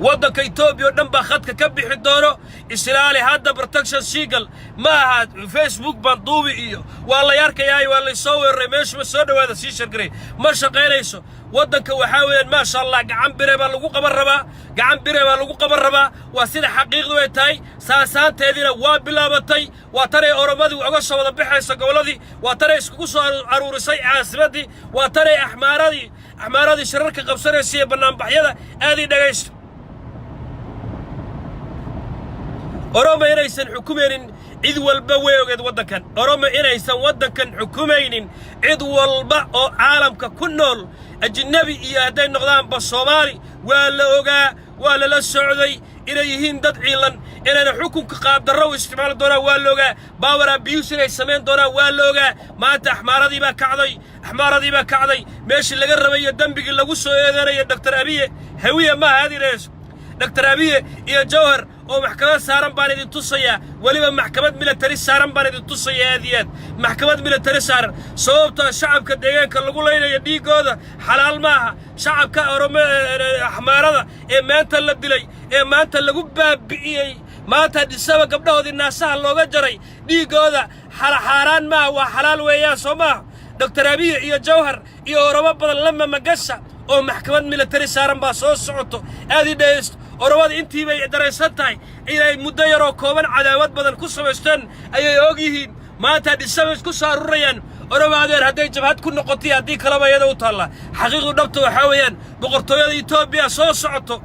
Waddanka Etoobiya oo dhan baa khadka ka bixi doono. Islaali hadda protection signal ma aha. Facebook baan duubi iyo waa lay arkayaa, waa laysoo weeraray. Meeshuma soo dhowaada, sii share garay. Ma shaqaynayso. Waddanka waxaa weeyaan, maasha Allah, gacan bire baa lagu qaban rabaa, gacan bire baa lagu qaban rabaa. Waa sida xaqiiqdu ay tahay. Saasaanteediina waa bilaabatay. Waa tanay Oromadii uga soo wada baxayso gobolladii, waa tanay iskugu soo aruurisay caasimaddii, waa tanay Axmaaradii shirarka qabsanaysa iyo bannaanbaxyada. Aadii dhegaysto. Oromo inaysan xukumaynin cid walba way ogeed. Waddankan Oromo inaysan waddankan xukumaynin cid walba oo caalamka ku nool, ajnabi iyo hadday noqdaanba Soomaali, waa la ogaa, waa lala socday inay yihiin dad ciilan, inayna xukunka qaabdarro u isticmaali doonaan waa la ogaa, power abuse inay samayn doonaan waa la ogaa. Maanta Axmaaradii baa kacday, Axmaaradii baa kacday. Meeshii laga rabayo dembigii lagu soo eedeynaya Doctor Abiye Hawiye maaha adirees. Doctor Abiye iyo Jawhar oo maxkamad saaran baan idin tusayaa. Weliba maxkamad military saaran baan idin tusayaa, aad iyo aad maxkamad military saaran, sababtoo shacabka deegaanka lagu laynayo dhiiggooda xalaal maaha. Shacabka Orome Axmaarada ee maanta la dilay, ee maanta lagu baabi'iyey, maanta dhisaba gabdhahoodii naasaha looga jaray, dhiiggooda xaaraan maaha, waa xalaal weeyaan, soo maaha? Doctor Abiye iyo Jawhar iyo Oromo badan lama magasha oo maxkamad military saaran baa soo socoto. Aad ii dhegaysto. Oromada intii bay daraysan tahay inay muddo yaroo kooban cadaawad badan ku samaysteen ayay og yihiin. Maanta dhisaba isku soo arurayaan. Oromo adeer hadday jabhad ku noqotay, haddii kaleba iyada u taallaa. Xaqiiqdu dhabta waxaa weeyaan boqortooyada Etoobiya soo socoto,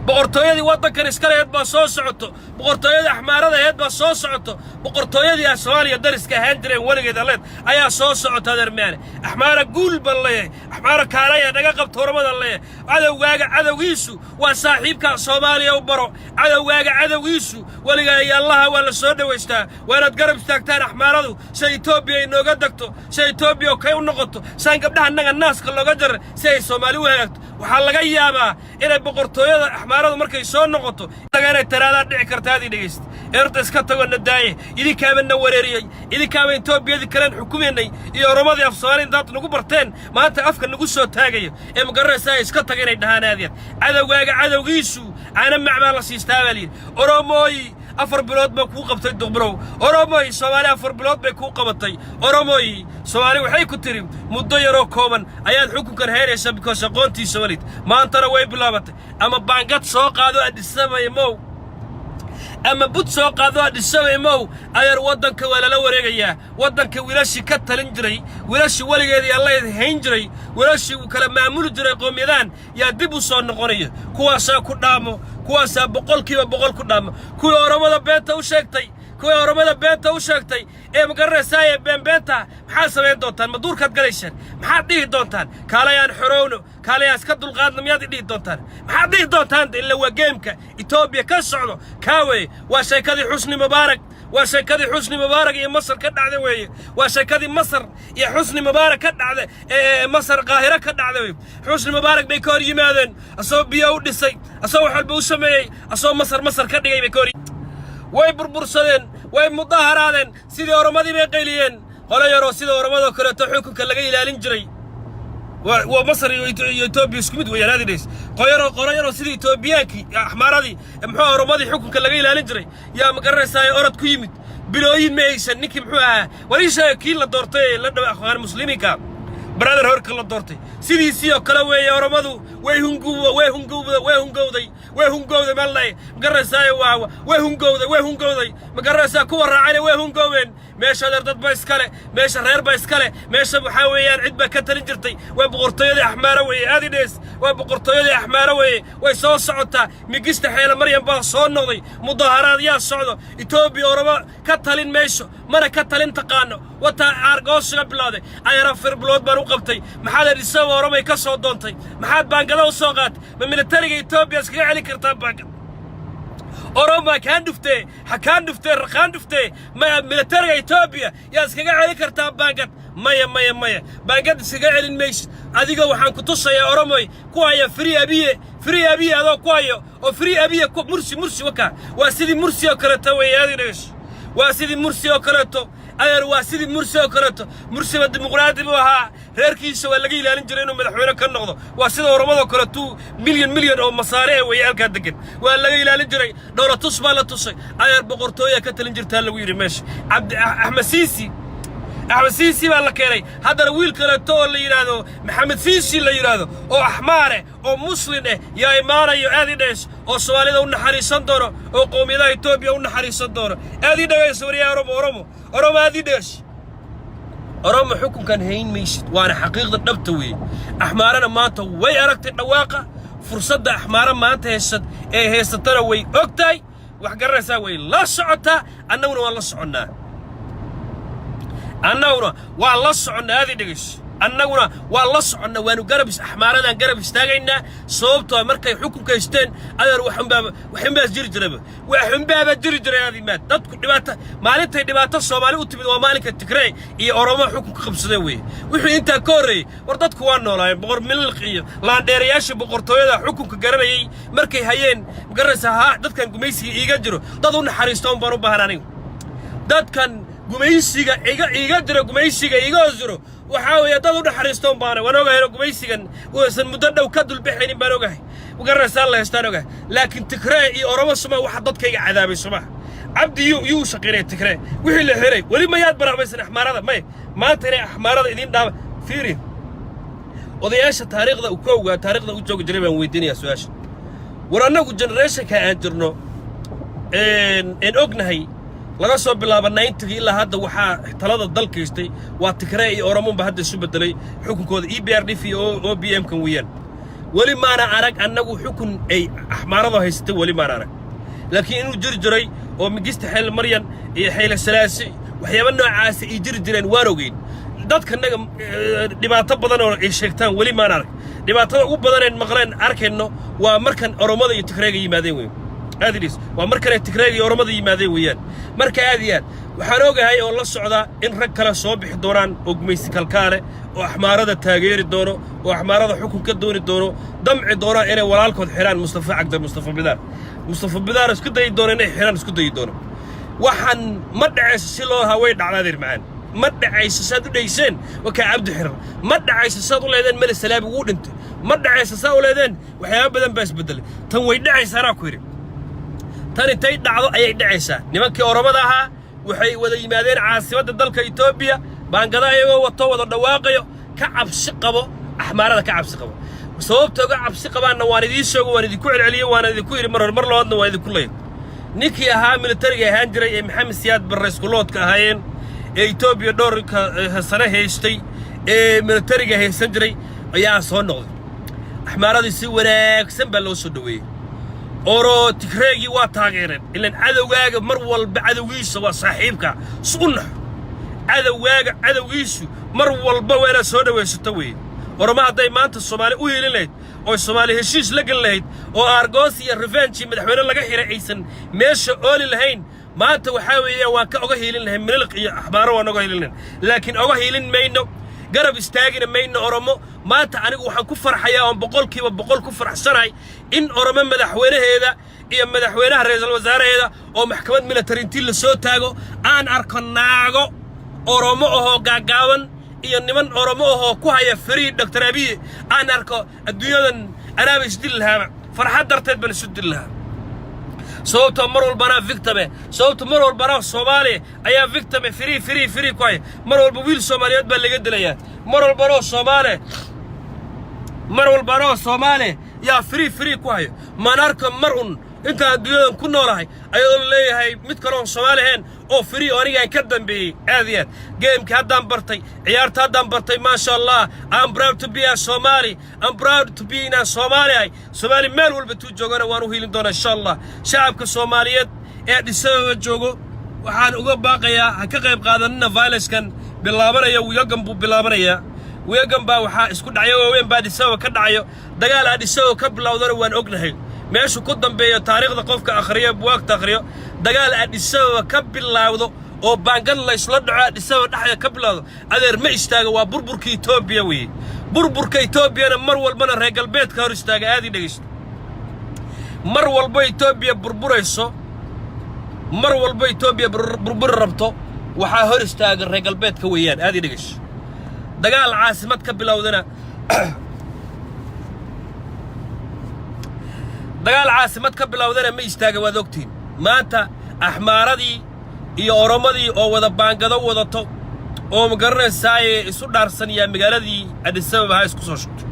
boqortooyadii waddankan iska laheed baa soo socoto, boqortooyadii Axmaarada aheed baa soo socoto, boqortooyadii ah Soomaaliya dariska ahaan jireen weligeed aleed ayaa soo socota. Adeer maane, Axmaara guul baan leeyahay. Axmaara kaalaya, naga qabta Oramadan leeyahay. Cadowgaaga cadowgiisu waa saaxiibka. Soomaaliya u baro, cadowgaaga cadowgiisu weligaa iyo Allaha waa la soo dhowaystaa. Waa inaad garab istaagtaan Axmaaradu si ay Etoobiya inooga degto, si ay Etoobiya oo kay u noqoto, saan gabdhaha annaga naaska looga jaray, si ay Soomaali u hagaagto. Waxaa laga yaabaa inay boqortooyada Axmaaradu markay soo noqoto inay taraadaan dhici karta. Aad ii dhegaysta. Eerta iska tago, na daaye. Idinkaaba na wareeriyey, idinkaaba Etoobiyadii kalen xukumaynay iyo Oromadii af Soomaali intaad nagu barteen maanta afka nagu soo taagayo ee magaranaysaa iska taga inay dhahaan. Aadiyad, cadowgaaga cadowgiisu caana mac baa la siistaa baa layidhi. Oromooyi, 4 bilood baa kuu qabtay Duqbirow. Oromoy, Soomaali 4 bilood bay kuu qabatay. Oromoy, Soomaali waxay ku tiri muddo yaroo kooban ayaad xukunkan heynaysaa, because aqoontiisa walid. Maantana way bilaabatay. Ama baangad soo qaado Addis Ababa mow, ama bud soo qaado Addis Ababa mow. Adeer, waddanka waa lala wareegayaa. Waddanka wiilashii ka talin jiray, wiilashii weligeedii Alla hayn jiray, wiilashii uu kala maamuli jiray qoomiyadahan yaa dib u soo noqonaya. Kuwaasaa ku dhaamo, kuwaasaa 100% ku dhaamo. Kuwii Oromada beenta u sheegtay, kuwii Oromada beenta u sheegtay ee magaranaysaayee beenbeenta, maxaad samayn doontaan? Ma duurkaad galaysaan? Maxaad dhihi doontaan? Kaalayaan xorowno, kaalayaan iska dulqaadno, miyaad dhihi doontaan? Maxaad dhihi doontaan? Illa waa game-ka Etoobiya ka socdo kaa weeye. Waa sheekadii Xusni Mubaarak, waa sheekadii Xusni Mubaarak iyo Masar ka dhacda weeye. Waa sheekadii Masar iyo Xusni Mubaarak ka dhacda ee Masar Qaahiro ka dhacda weye. Xusni Mubaarak bay ka hor yimaadeen asagoo biyo u dhisay, asagoo wax walba u sameeyey, asagoo Masar ka dhigay bay ka hor. Way burbursadeen, way mudaharaadeen, sidii Oromadii bay qayliyeen. Qolo yaroo sida Oromadoo kaleeto xukunka laga ilaalin jiray, waa Masar iyo Etoobiya isku mid weeyaan. Aadinays qoyaroo qolo yaroo sidii Etoobiyaankii Axmaaradii, muxuu, Oromadii xukunka laga ilaalin jiray yaa ma garanaysaa orod ku yimid. Bilooyin ma haysan ninkii muxuu ahaa wariisha kii la doortay ee la dhawa Akhwaan Muslimiinka brother horka la doortay, sidiisii oo kale weeye. Oromadu way hunguw way hungowda way hungowday, way hungowday malay ma garanaysaa, waa way hungowday, way hungowday, ma garanaysaa. Kuwa raacayna way hungoobeen. Meesha adeer dad ba iskale, meesha reer ba iskale, meesha waxaa weeyaan cid baa ka talin jirtay. Waa boqortooyadii Axmaaro weeye. Aadidhees, waa boqortooyadii Axmaaro weeye. Way soo socotaa. Migista Xeele Maryam baa soo noqday. Mudaharaad yaa socdo. Etoobiya Oromo ka talin mayso, mana ka talin taqaano. Wataa aargoosiga bilowday. Ayar, 4 bilood baan u qabtay. Maxaad Adhisaba Oromay ka soo doontay? Maxaad baangada u soo qaatay? Ma militariga Etoobiya iskaga celin kartaa baangad? Oroma kaan dhuftee, ha kaan dhuftee, raqaan dhuftee, ma militariga Etoobiya yaa iskaga celin kartaa baangad? Maya, maya, maya, baangad iskaga celin maysid. Adiga waxaan ku tusayaa, Oromoy, ku haya "Free Abiye, free Abiye" adoo ku hayo oo "Free Abiye" Mursi, Mursi waka. Waa sidii Mursi oo kaleeto weeye. Adiga dhegeyso, waa sidii Mursi oo kaleeto. Adeer, waa sidii Mursi oo kaleeto. Mursiba dimuqraadi buu ahaa, reerkiisa waa laga ilaalin jiray inuu madaxweyne ka noqdo. Waa sida Oromadoo kale, 2 milyan oo masaare ee weeye halkaa degan, waa laga ilaalin jiray. Dhowlatus baa la tusay. Adeer, boqortooyaa ka talin jirtaa lagu yidhi meesha. Cabdi Axmed Siisi, Axmed Siisi baa la keenay. Haddana wiil kaleeto oo la yidhaahdo Maxamed Siisi la yidhaahdo, oo axmaare oo muslin eh, yaa imaanayo. Aad i dhegeys, oo Soomaalida u naxariisan doono, oo qowmiyadaha Etoobiya u naxariisan doono. Aad ii dhegayso, waryaa Oromo, Oromo, Oromo, aad ii dhegeys. Oromo, xukunkan hayn maysid, waana xaqiiqda dhabta weeye. Axmaarana maanta way aragtay dhawaaqa. Fursadda Axmaara maanta haysad ee haysatana way og tahay. Wax garanaysaa, way la socotaa. Annaguna waan la soconnaa, annaguna waan la soconnaa. Aad ii dhegayso, annaguna waan la soconnaa. Waanu garab, Axmaaradaan garab istaagaynaa, sababtoo markay xukunka haysteen, adeer, waxunbaaba waxunbaas jiri jiraba, waxunbaaba jiri jiray. Aad imaad dadku dhibaata, maalintay dhibaato Soomaali u timid waa maalinka Tigree iyo Oromo xukunka qabsadeen weeye. Wixii intaa ka horreeyey, war, dadku waa noolaayeen. Boqor Mililq iyo laandheerayaasha boqortooyada xukunka garanayay markay hayeen, ma garanaysaa? Haa, dadkan gumaysiga iiga jiro dad u naxariista un baan u baahan anigu. Dadkan gumaysiga iga jiro, gumaysiga iga hoos jiro, waxaa weeye dad u naxariistoon baana. Waan ogahay inuu gumaysigan uusan muddo dhow ka dulbixaynin baan ogahay, magaranaysaa, la haystaan ogahay. Laakiin Tigree iyo Oromo suma waxa dadkayga cadaabay sumaha. Cabdi yuu shaqaynaya Tigree wixii la xiray weli mayaad baraabaysan Axmaarada may maanta inay Axmaarada idiin dhaaba. Fiiri, odayaasha taariikhda u kowga taariikhda u joogi jiray baan weydiinayaa su-aasha. War, annagu generationka aan jirno een ognahay, laga soo bilaabo 90-gii ilaa hadda, waxaa talada dalka haystay waa Tigree iyo Oromonba. Hadda isu beddelay xukunkooda EPRDF iyo OPM kan weeyaan. Weli maana arag annagu xukun ay Axmaaradu haysatay, weli maana arag. Laakiin inuu jiri jiray oo Mingista Xayl Maryan iyo Xayle Salaasi, waxyaaba noocaasa ay jiri jireen, waan ogeyn. Dadkanaga dhibaato badan oo ay sheegtaan weli maan arag. Dhibaatada ugu badaneen maqleen arkayno waa markan Oromada iyo Tigreega yimaadeen wey. Aad idhis, waa markan ay Tigreega iyo Oromada yimaadeen weeyaan. Marka aad iyo aad waxaan ogahay oo la socdaa in rag kale soo bixi doonaan oo gumaysi kalkaale, oo Axmaarada taageeri doono, oo Axmaarada xukun ka dooni doono, damci doonaan inay walaalkood xidhaan Mustafa Cagdar, Mustafa Bidaar, Mustafa Bidaar isku dayi doono inay xidhaan, isku dayi doono. Waxaan ma dhacayso si loo lahaa way dhacdaa. Adeer macaan, ma dhacayso saad u dhayseen wakaa Cabdi xiran, ma dhacayso saad u leedeen Mele Salaabi wuu dhintay, ma dhacayso saa u leedeen. Waxyaaba badan baa isbedelay. Tan way dhacaysaa, anaa ku yidhi. Tan intay dhacdo ayay dhacaysaa. Nimankii Oromada ahaa waxay wada yimaadeen caasimadda dalka Etoobiya, baangada ayagoo wato, wada dhawaaqayo, ka cabsi qabo Axmaarada, ka cabsi qabo. Sababta uga cabsi qabaanna waan idiin sheego, waan idinku celceliyo, waan idinku yidhi mar hore, mar labaadna waan idinku leeyahay. Ninkii ahaa militariga ahaan jiray ee Maxamed Siyaad Barre iskuloodka ahaayeen, ee Etoobiya dhowrka sane haystay, ee militariga haysan jiray, ayaa soo noqday. Axmaaradii si wanaagsan baa loo soo dhoweeyey. Oro Tigreegii waa taageereen. Ilan cadowgaaga mar walba cadowgiisa waa saaxiibka su u naxo. Cadowgaaga cadowgiisu mar walba waa inaad soo dhowaysato weeye. Oroma hadday maanta Soomaali u yeelin lahayd oo Soomaali heshiis la geli lahayd, oo aargoos iyo revenge madaxweyne laga xiray aysan meesha ooli lahayn, maanta waxaa weeye waan ka oga hiilin lahayn Mililiq iyo Axmaaro, waan oga hiilin lahayn. Laakiin oga hiilin mayno, garab istaagina mayno Oromo. Maanta anigu waxaan ku farxayaa oon 100% ku faraxsanahay in Oromo madaxweynaheeda iyo madaxweynaha ra'iisul wasaaraheeda oo maxkamad military intii la soo taago, aan arko naago Oromo ahoo gaagaaban iyo niman Oromo ahoo ku haya "Free Doctor Abiy" aan arko, adduunyadan anaaba isdili lahaaba, farxad darteed baan isu dili lahaa. Sababtoo mar walba anaa victim, sababto mar walba anaa Soomaaliya ayaa victim. "Free, free, free" ku haya. Mar walba wiil Soomaaliyeed baa laga dilayaa. Mar walba anoo Soomaali, mar walba anoo Soomaali yaa "free, free" ku hayo. Maan arko mar un intaan adduunyadan ku noolahay ayadoo la leeyahay mid kaloon Soomaali ahayn oo free oo anigaan ka dambeeyey. Aad iyo aad gameka haddaan bartay, ciyaarta haddaan bartay, maasha Allah. I'm proud to be a Somali, I'm proud to be inaan Soomaali ahay. Soomaali meel walba tuu joogana waan u hiilin doonaa, insha Allah. Shacabka Soomaaliyeed ee Dhisaba joogo waxaan uga baaqayaa ha ka qayb qaadanina violence-kan bilaabanaya. Wiigagan buu bilaabanayaa, wiigagan baa waxaa isku dhacyo waaweyn baa Dhisaba ka dhacayo. Dagaal Adhisaba ka bilowdana waan ognahay meeshu ku dambeeyo. Taariikhda qofka akhriyo, buwaagta akhriyo, dagaal Adhisababa ka bilaawdo oo baangad la isla dhaco Adhisababa dhexda ka bilowdo, adeer, ma istaago. Waa burburka Etoobiya weeye. Burburka Etoobiyana mar walbana reer galbeedka hor istaaga. Aad ii dhegaysto, mar walba Etoobiya burburayso, mar walba Etoobiya burburi rabto. Waxaa hor istaagan reer galbeedka weeyaan. Aad ii dhegeyso. Dagaal caasimad ka bilowdana, dagaal caasimad ka bilowdana ma istaaga, waad ogtihiin. Maanta Axmaaradii iyo Oromadii oo wada baangado wadato oo, ma garanaysaaye, isu dhaarsanayaa magaaladii Addis Ababa ha isku soo shubto.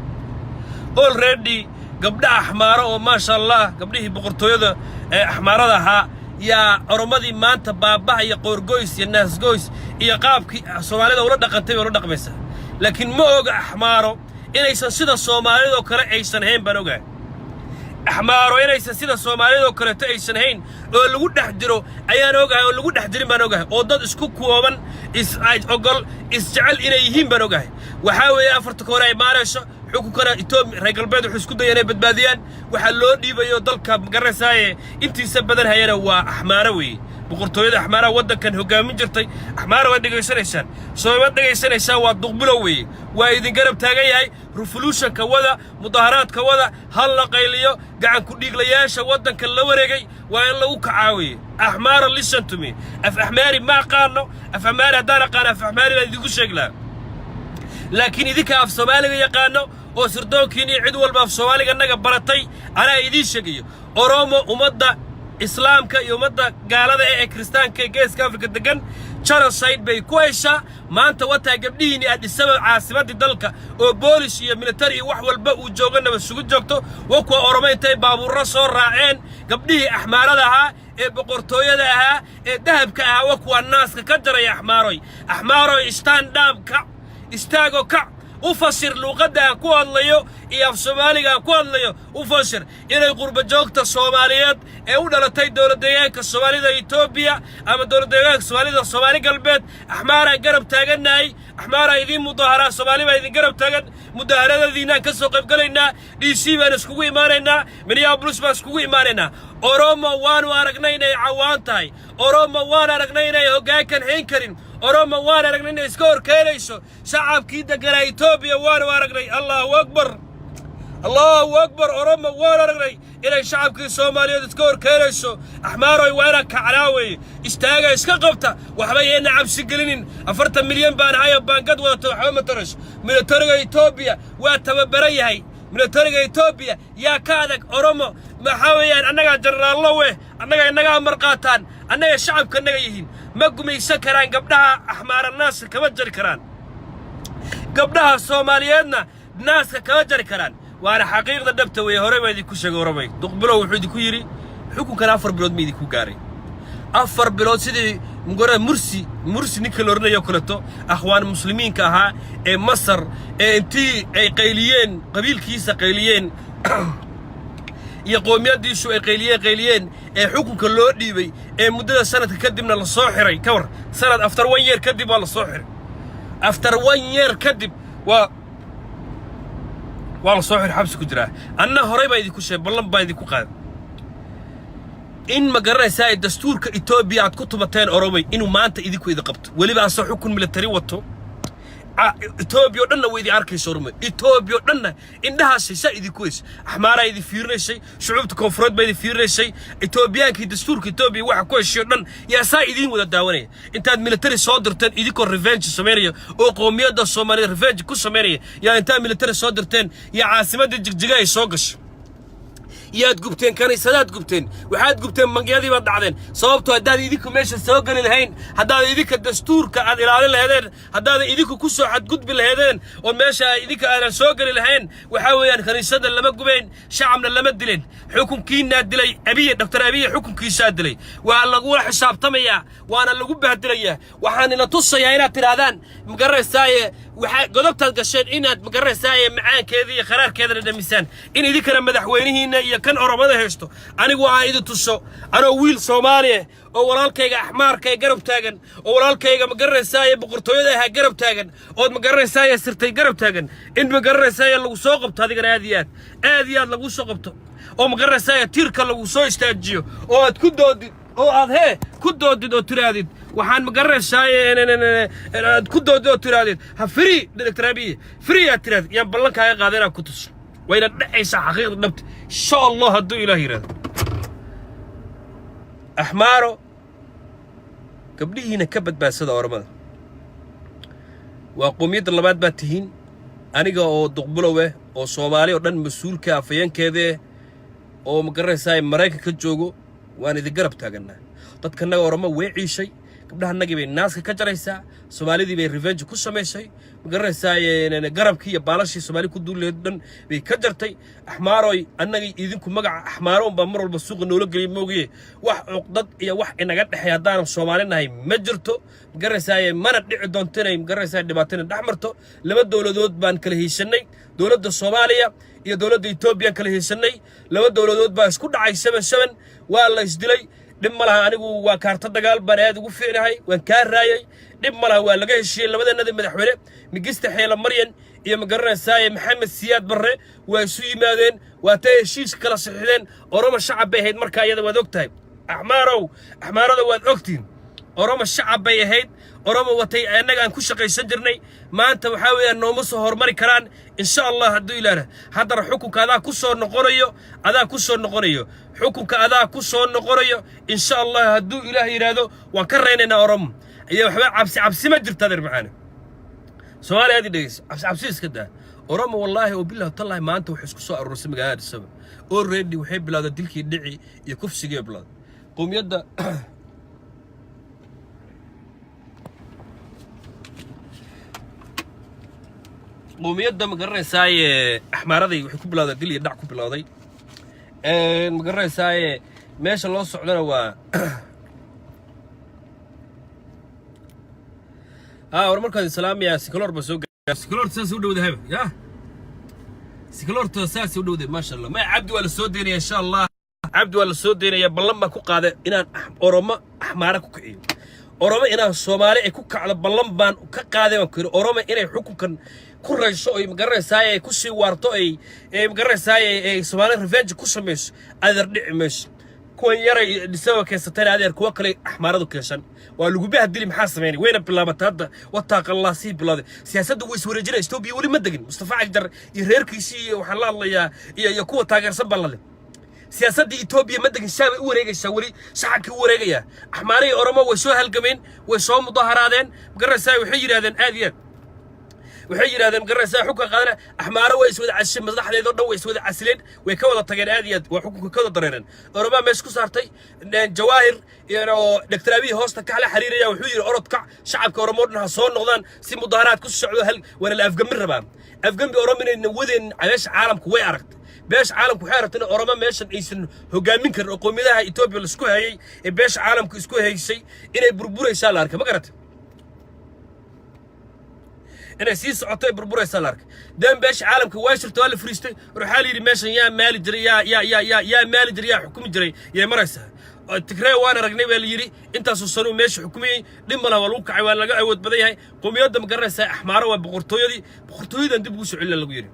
Already gabdha Axmaaro oo, maasha Allah, gabdhihii boqortooyada ee Axmaarada ahaa yaa Oromadii maanta baabaha iyo qoorgoys iyo naasgoys iyo qaabkii Soomaalida ula dhaqantay bay ula dhaqmaysaa. Laakiin ma oga Axmaaro inaysan sida Soomaalidoo kale aysan hayn baan ogahay. Axmaaro inaysan sida Soomaalidoo kaleeto aysan hayn oo lagu dhex jiro ayaan ogahay, oo lagu dhex jirin baan ogahay, oo dad isku kooban, is ogol, isjecel inay yihiin baan ogahay. Waxaa weeye afarta koore ay maarayso xukunkana Itoobiya, reer galbeed wuxuu isku daya inay badbaadiyaan. Waxaa loo dhiibayo dalka, magaraysaaye, intiisa badan hayana waa Axmaaro weeye. Boqortooyada Axmaaraha waddankan hoggaamin jirtay. Axmaara, waad dhegaysanaysaan, soomaad dhegaysanaysaan? Waa Duqbulo weeye, waa idin garab taagan yahay. Revolutionka wada, mudaharaadka wada, hal la qayliyo. Gacan ku dhiiglayaasha waddanka la wareegay waa in lagu kacaa weeye. Axmaara, listen to me. Af Axmaari ma aqaano. Af Axmaari haddaan aqaano, af Axmaari baan idinku sheegi lahaa. Laakiin idinka af Soomaaliga yaqaano oo sirdoonkiin iyo cid walba af Soomaaliga naga baratay, anaa idiin sheegayo. Oromo ummadda Islaamka iyo ummadda gaalada ee Kiristaanka ee Geeska Afrika degan genocide bay ku heshaa. Maanta wataa gabdhihiinni Addis Ababa, caasimaddii dalka, oo boolis iyo military iyo wax walba uu joogo, nabad sugu joogto, wa kuwa Oromo intay baabuurro soo raaceen gabdhihii Axmaarada ahaa ee boqortooyada ahaa ee dahabka ahaa, wa kuwa naaska ka jaraya. Axmaaroy, Axmaaroy, stand up, kac, istaagoo kac. U fasir luuqadda aan ku hadlayo iyo af Soomaaliga aan ku hadlayo. U fasir inay qurba joogta Soomaaliyeed ee u dhalatay dowlad deegaanka Soomaalida Etoobiya ama dowlad deegaanka Soomaalida, Soomaali Galbeed, Axmaaraan garab taagannahay. Axmaaraa idiin mudaharaa, Soomaali baa idin garab taagan. Mudaharadadiinaan ka soo qaybgalaynaa. DC baan iskugu imaanaynaa, Minneapolis baan iskugu imaanaynaa. Oromo waanu aragnay inay cawaan tahay. Oromo waan aragnay inay hoggaankan hayn karin. Oromo waan aragnay inay iska horkeenayso shacabkii deganaa Etoobiya. Waanu aragnay. Allahu akbar, Allahu akbar. Oromo waan aragnay inay shacabkii Soomaaliyeed iska horkeenayso. Axmaaroy, waa inaan kacnaa weeye. Istaaga, iska qabta, waxba yayna cabsi gelinin. 40 milyan baan ahayo baangad wadato waxba ma tarayso. Militariga Etoobiya waa tababaran yahay. Militariga Etoobiya yaa ka adag Oromo? Maxaa weeyaan, annagaa jenaraallo weh, annaga innagaa marqaataan, annaga shacabka naga yihiin. Ma gumaysan karaan gabdhaha Axmaara, naaska kama jari karaan. Gabdhaha Soomaaliyeedna naaska kama jari karaan, waana xaqiiqda dhabta weeye. Hore baa idinku sheegay. Oromay, Duqbilow wuxuu idinku yidhi xukunkan 4 bilood ma idinku gaaray. 4 bilood sidii mugara Mursi, Mursi ninka la odhanayo kaleto, Akhwaan Muslimiinka ahaa ee Masar, ee intii ay qayliyeen, qabiilkiisa qayliyeen iyo qoomiyaddiisu ay qayliyeen, qayliyeen, ee xukunka loo dhiibay, ee muddada sanadka kadibna la soo xiray. Ka war sanad, after one year kadib waa la soo xiray. After one year kadib waa la soo xiray, xabsi ku jiraa. Anna horey baa idinku sheegay, ballan baa idinku qaaday in, ma garanaysaa, dastuurka Etoobiya aad ku tumateen, Oromay, inuu maanta idinku idin qabto, weliba asoo xukun military wato. Etoobiya o dhanna way idin arkaysa. Oromay, Etoobiya o dhanna indhahaasay saa idinku weysa. Axmaaraa idin fiirinaysay, shucuubta koonfureed baa idin fiirinaysay, Etoobiyaankii dastuurka Etoobiya waxa ku heshiyo dhan yaa saa idiin wada daawanaya. Intaad military soo dirteen, idinkoo revenge samaynaya oo qoomiyadda Soomaaliyed revenge ku samaynaya, yaa intaad military soo dirteen yaa caasimadda Jigjiga ay soo gashay, yaad gubteen kaniisadaad gubteen, waxaad gubteen bangiyadii baad dhacdeen. Sababtoo haddaad idinku meesha soo geli lahayn, haddaad idinka dastuurka aad ilaalin laheedeen, haddaadan idinku ku soo xadgudbi laheedeen oo meesha idinka aadan soo geli lahayn, waxaa weeyaan kaniisada lama gubayn, shacabna lama dilin. Xukunkiinaa dilay Abiye, Doctor Abiye xukunkiisaa dilay. Waa lagula xisaabtamayaa, waana lagu bahdilayaa. Waxaan ina tusayaa inaad tidhaahdaan, magaraysaaye, waxaa godobtaad gasheen inaad, magaraysaaye, macaankeeda iyo kharaarkeedana dhamisaan, in idinkana madaxweynihiinna iyo kan Oromada haysto anigu aan idin tuso, anoo wiil Soomaaliya oo walaalkayga Axmaarka ee garab taagan, oo walaalkayga, magaraysaaye, boqortooyada ahaa garab taagan, ood, magaraysaaye, sirtay garab taagan, in, magaraysaaye, lagu soo qabto adigana aad iyo aad, aad iyo aad lagu soo qabto, oo, magaraysaaye, tiirka lagu soo istaajiyo, oo aad ku doodid, oo aad hee ku doodid oo tiraadid, waxaan, magaraysaaye, aad ku doodid oo tiraadid, ha free Doctor Abiy, free aad tiraadid, yaan ballan kaaga qaada inaan ku tuso. Wayna dhacaysaa xaqiiqda dhabta, insha Allah, hadduu Ilaah yidhahdo. Axmaaro, Gabdhihiina ka badbaadsada Oromada. Waa qoomiyadda labaad baad tihiin. Aniga oo Duqbulow eh, oo Soomaali oo dhan mas-uulka afayeenkeeda eh, oo ma garanaysaa, Maraykanka ka joogo, waan idin garab taagannaa. Dadkanaga Oromo way ciishay, gabdhahanagii bay naaska ka jaraysaa, Soomaalidii bay revenge ku samaysay, ma garanaysaa, garabkii iyo baalashii Soomaali ku duuleed dhan bay ka jartay. Axmaaroy, annaga idinku magaca Axmaaro unbaa mar walba suuqa noola geliya moogiye, wax cuqdad iyo wax inaga dhexeey haddaanan Soomaali nahay ma jirto, ma garanaysaa. Mana dhici doonto inay, ma garanaysaa, dhibaato inay dhex marto. Laba dowladood baan kala heshanay, dowladda Soomaaliya iyo dowladda Etoobiyaan kala heshanay. Laba dowladood baa isku dhacay, 7-7 waa la isdilay. Dhib ma laha, anigu waa kaarto dagaal baan aad ugu fiicnahay, waan kaa raayay. Dhib ma laha, waa laga heshiiyey. Labadanadii madaxweyne, Mingiste Xeela Maryan iyo, ma garanaysaa, Maxamed Siyaad Barre, waa isu yimaadeen, waa tay heshiis kala sixideen. Oromo shacab bay ahayd markaa iyada, waad og tahay. Axmaarow, Axmaarada waad ogtihin, Oromo shacab bay ahayd. Oromo watay annaga aan ku shaqaysan jirnay. Maanta waxaa weeyaan nooma soo hormari karaan, insha Allah hadduu Ilaah. Haddana xukunka adaa ku soo noqonayo, adaa ku soo noqonayo, xukunka adaa ku soo noqonayo, insha Allah hadduu Ilaah yidhaahdo. Waan ka raynaynaa Oromo iyo waxba cabsi cabsi ma jirto. Adeer macaane, Soomaaliya aad i dhegeyso, cabsi cabsi iska daa. Oromo, wallaahi oo billahi tallahi, maanta waxay isku soo aruursay magaalada Addis Ababa already. Waxay bilowday dilkii dhici iyo kufsigii bilowday qowmiyadda. Qowmiyadda, ma garanaysaaye, Axmaaraday waxay ku bilowday dil iyo dhac ku bilowday, ma garanaysaaye. Meesha loo socdona waa war markaan islaamiya sikaloor baa soo gaa. Sikaloor saas u dhowdahay ya, sikaloorta saas u dhowdahay, maasha Allah. Ma Cabdi waa la soo deynaya, insha Allah. Cabdi waa la soo deynaya. Ballan baan ku qaaday inaan Oromo Axmaara ku kiciyo, Oromo inaan Soomaali ay ku kacdo ballan baan ka qaaday. Baan ku yidhi Oromo inay xukunkan ku rayso oy, magaranaysaay, ay ku sii waarto, ay, magaranaysaay, ay Soomaali revenge ku samayso, adeer, dhici mayso. Kuwan yaray dhisaba keensatayna, adeer, kuwa kale Axmaaradu keensan waa lagu bahdili. Maxaa sameynay? Wayna bilaabatay hadda, wataaqallaa sii bilowday. Siyaasadda way iswareejinaya. Etoobiya weli ma degin. Mustafa Cagjar iyo reerkiisii iyo waxaan la hadlayaa iyo kuwa taageersan baa la leh. Siyaasadda Etoobiya ma degin, shaabay u wareegaysaa, weli shacabkii u wareegayaa. Axmaarihii Oromo way soo halgameen, way soo mudaharaadeen, magaraysaa. Waxay yidhahdeen aad iyo aad, waxay yidhahdeen, magaraysaa, xukunka qaadana. Axmaaro way iswada casisheen, madaxdeedoo dhan way iswada casileen, way ka wada tageen aad iyo aad, waa xukunka ka wada dareereen. Oromaa meesha ku saartay Jawaahir oo Doctor Abiy hoosta kala xiriiraya. Wuxuu yidhi orod kac, shacabka Oromo dhan ha soo noqdaan si mudaharaad ku socdo. Hal waana la afgambi rabaa, afgambi Oromo inayna wadeen. Beesha caalamku way aragtay, beesha caalamku waxay aragtay in Oromo meeshan aysan hogaamin karin, oo qowmiyadaha Etoobiya laisku hayay ee beesha caalamku isku haysay inay burburaysaa la arkay. Ma garatay? Inay sii socoto ay burburaysaa la arkay. Dan beesha caalamka waa shirta, waa la fariistay. War waxaa la yidhi meeshan yaa maali jiray, yaa maali jiray, yaa xukumi jiray, yay maraysaa. Tigree waan aragnay baa la yidhi, intaasoo sanuu meesha xukumayey. Dhib ma laha, waa lagu kacay, waa laga awood badan yahay. Qowmiyadda, ma garanaysaa, Axmaaro waa boqortooyadii. Boqortooyadan dib ugu soo celina lagu yidhi,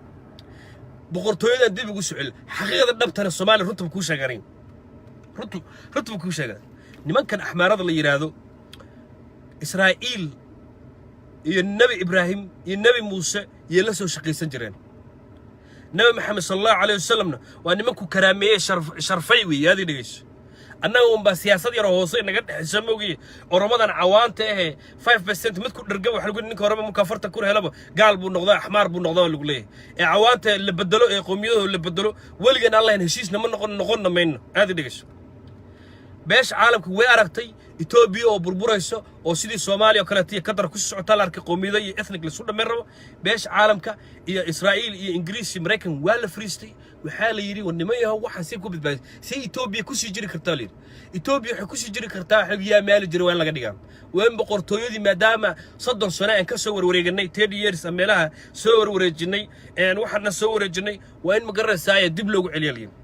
boqortooyadan dib ugu soo celin. Xaqiiqada dhabtana, Soomaaliya, runta kuu sheeganayn, runtuba kuu sheegaa. Nimankan Axmaarada la yidhaahdo, Israa'iil iyo Nebi Ibraahim iyo Nebi Muuse iyo la soo shaqaysan jireen. Nebi Maxamed sala Allahu alayh wasalamna waa nimanku karaameeyey, sharfay weeye. Aadii dhegeyso, annaga unbaa siyaasad yaroo hoose naga dhexaysa moogiye. Oromadan cawaanta ahee 5% mid ku dherga waxa lagu ninka Oroma marka 40,000 helaba gaal buu noqdaa, Axmaar buu noqdaa waa lagu leeyahay. Ee cawaanta la bedelo, ee qowmiyadooda la bedelo, weligan Allahan heshiisna ma noqon, noqonna mayno. Aad i dhegeyso, beesha caalamka way aragtay Etoobiya oo burburayso, oo sidii Soomaaliya oo kaleeto iyo Qatar ku socotaa la arkay, qowmiyado iyo ethnic laisu dhammayn rabo. Beesha caalamka iyo Israa'iil iyo Ingiriis iyo Maraykan waa la fariistay. Waxaa la yidhi, war niman yahow, waxaan see ku badbaadisay, see Etoobiya kusii jiri kartaa? La yidhi Etoobiya waxay kusii jiri kartaa xog yaa maali jiray waa in laga dhigaa, waa in boqortooyadii, maadaama 30 sano aan ka soo warwareeganay, 30 years aan meelaha soo warwareejinay, waxaana soo wareejinay, waa in, magaranaysaa, dib loogu celiya la yidhi.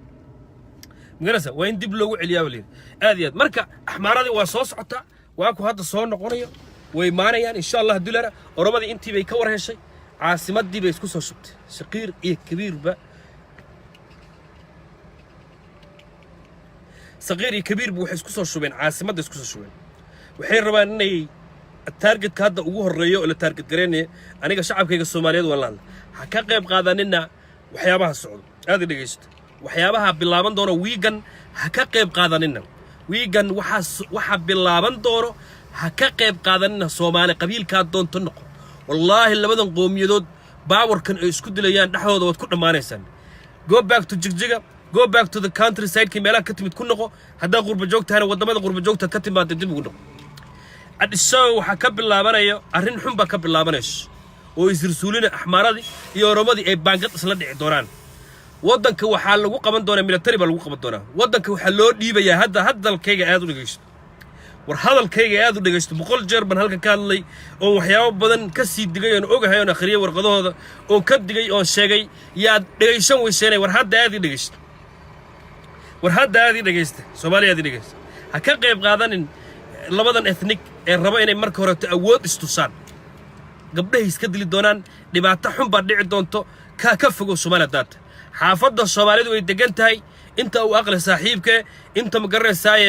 Magaraysa, waa in dib loogu celiyaa baa layidhi aad iyo aad. Marka Axmaaradii waa soo socotaa, waa ku hadda soo noqonayo, way imaanayaan insha Allah. Dulara Oromadii intii bay ka war heshay, caasimadii bay isku soo shubtay, saqiir iyo kabiirba, saqiir iyo kabiirba waxay isku soo shubeen caasimadda, isku soo shubeen. Waxay rabaan inay targetka hadda ugu horreeyo oo la target garaynaya. Aniga shacabkayga Soomaaliyeed waan la hadla, ha ka qayb qaadanina waxyaabaha socdo. Aad i dhegaysto, waxyaabaha bilaaban doono wiigan ha ka qayb qaadanina. Wiigan waxaa bilaaban doono Ha ka qayb qaadanina. Soomaali qabiilkaa doonto noqo, wallaahi labadan qowmiyadood powerkan ay isku dilayaan dhexdooda waad ku dhammaanaysaan. Go back to Jigjiga, go back to the countryside-kii meelaha ka timid ku noqo. Haddaad qurba joog tahayna, waddamada qurba joogtaad ka timaada dib ugu noqo. Addis Ababa waxaa ka bilaabanaya arrin xun baa ka bilaabanayso oo isirsuulina Axmaaradii iyo Oromadii ay baangad isla dhici doonaan. Waddanka waxaa lagu qaban doonaa military baa lagu qaban doonaa. Waddanka waxaa loo dhiibayaa hadda. Hadalkayga aad u dhegaysto, war hadalkayga aad u dhegaysto. 100 jeer baan halkan ka hadlay oon waxyaabo badan ka sii digay, oon ogahay, oon akhriyay warqadahooda, oon ka digay, oon sheegay. Yaad dhegaysan weyseenay. War hadda aad ii dhegaysto, war hadda aad ii dhegaysta. Soomaaliya aad ii dhegaysta. Ha ka qayb qaadanin labadan ethnic ee raba inay marka horeeto awood istusaan. Gabdhahay iska dili doonaan, dhibaato xun baa dhici doonto. Ka fogow Soomaaliya daata. Xaafadda Soomaalidu ay degan tahay, inta uu aqli saaxiibke, inta ma garanaysaaye,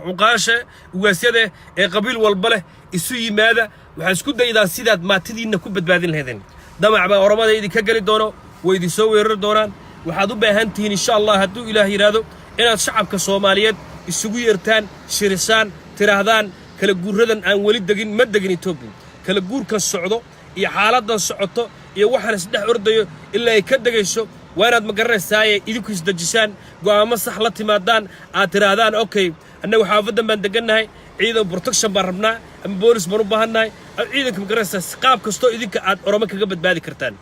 cuqaasha, ugaasyada ee qabiil walba leh isu yimaada. Waxaad isku daydaan sidaad maatidiinna ku badbaadin lahaydeen. Damac baa Oromada idinka geli doono, way idin soo weerari doonaan. Waxaad u baahan tihiin, insha Allah, hadduu Ilaah yidhaahdo, inaad shacabka Soomaaliyeed isugu yeertaan, shirisaan, tidhaahdaan kala guuradan aan weli degin, ma degin Etoobiya. Kala guurkan socdo iyo xaaladdan socoto iyo waxaan isdhex ordayo ilaa ay ka degayso, waa inaad, ma garanaysaaye, idinku isdejisaan, go'aamo sax la timaadaan, aad tidhaahdaan, "Okay, annagu xaafaddan baan degannahay, ciidan protection baan rabnaa ama boolis baan u baahannahay." Ciidanka, ma garanaysaa, qaab kastoo idinka aad Oromo kaga badbaadi kartaan.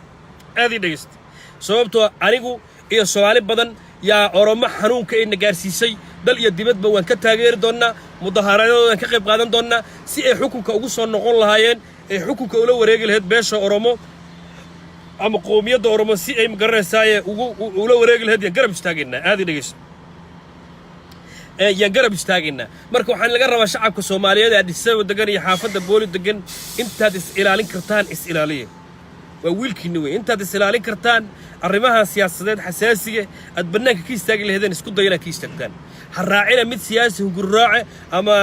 Aad ii dhegaysta, sababtoo anigu iyo Soomaali badan yaa Oromo xanuunka ayna gaarsiisay dal iyo dibadba waan ka taageeri doonnaa, mudahaaradoodan ka qayb qaadan doonnaa si ay xukunka ugu soo noqon lahaayeen, ay xukunka ula wareegi lahayd beesha Oromo ama qowmiyadda Oromo, si ay, ma garanaysaaye, ugu ula wareegi lahayd. Yaan garab istaagaynaa. Aad ii dhegaysta, yaan garab istaagaynaa. Marka waxaan laga rabaa shacabka Soomaaliyeed ee Addis Ababa degan iyo xaafadda Booli degan, intaad is ilaalin kartaan is ilaaliya. Waa wiilkiinni wey. Intaad is ilaalin kartaan, arrimaha siyaasadeed xasaasiga aad bannaanka ka istaagi lahaydeen isku dayo inaad ka istaagtaan. Ha raacina mid siyaasi hungurraace ama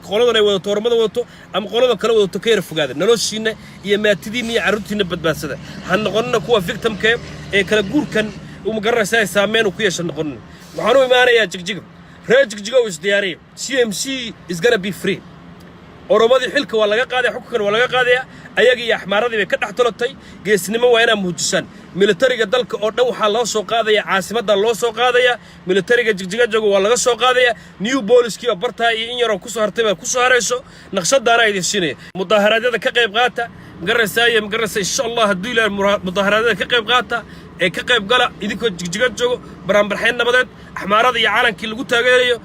qoladan ay wadato, Ormada wadato ama qolada kale wadato. Ka yara fogaada. Noloshiinna iyo maatidiinna iyo carruurtiinna badbaadsada. Ha noqonina kuwa victimka ee kala guurkan uma garanaysa ay saameyn uu ku yeesha noqonina. Waxaan u imaanayaa Jigjiga. Reer Jigjiga oo isdiyaariya. CMC is gonna be free. Oromadii xilka waa laga qaadaya, xukunkan waa laga qaadaya. Ayaga iyo Axmaaradii bay ka dhex tolatay. Geesnimo waa inaad muujisaan. Militariga dalka oo dhan waxaa loo soo qaadaya caasimadda, loo soo qaadaya. Militariga Jigjiga jooga waa laga soo qaadaya. New booliskiiba bartaa iyo in yaroo kusoo hartay baa kusoo harayso. Naqshadaana idin siinaya. Mudaharaadyada ka qayb qaata, magaranaysaa, magaranaysa, insha Allah hadduu Ilaahay. Mudaharaadyada ka qayb qaata ee ka qayb gala idinkoo Jigjiga joogo. Baraanbarxeen nabadeed, Axmaarada iyo calankii lagu taageerayo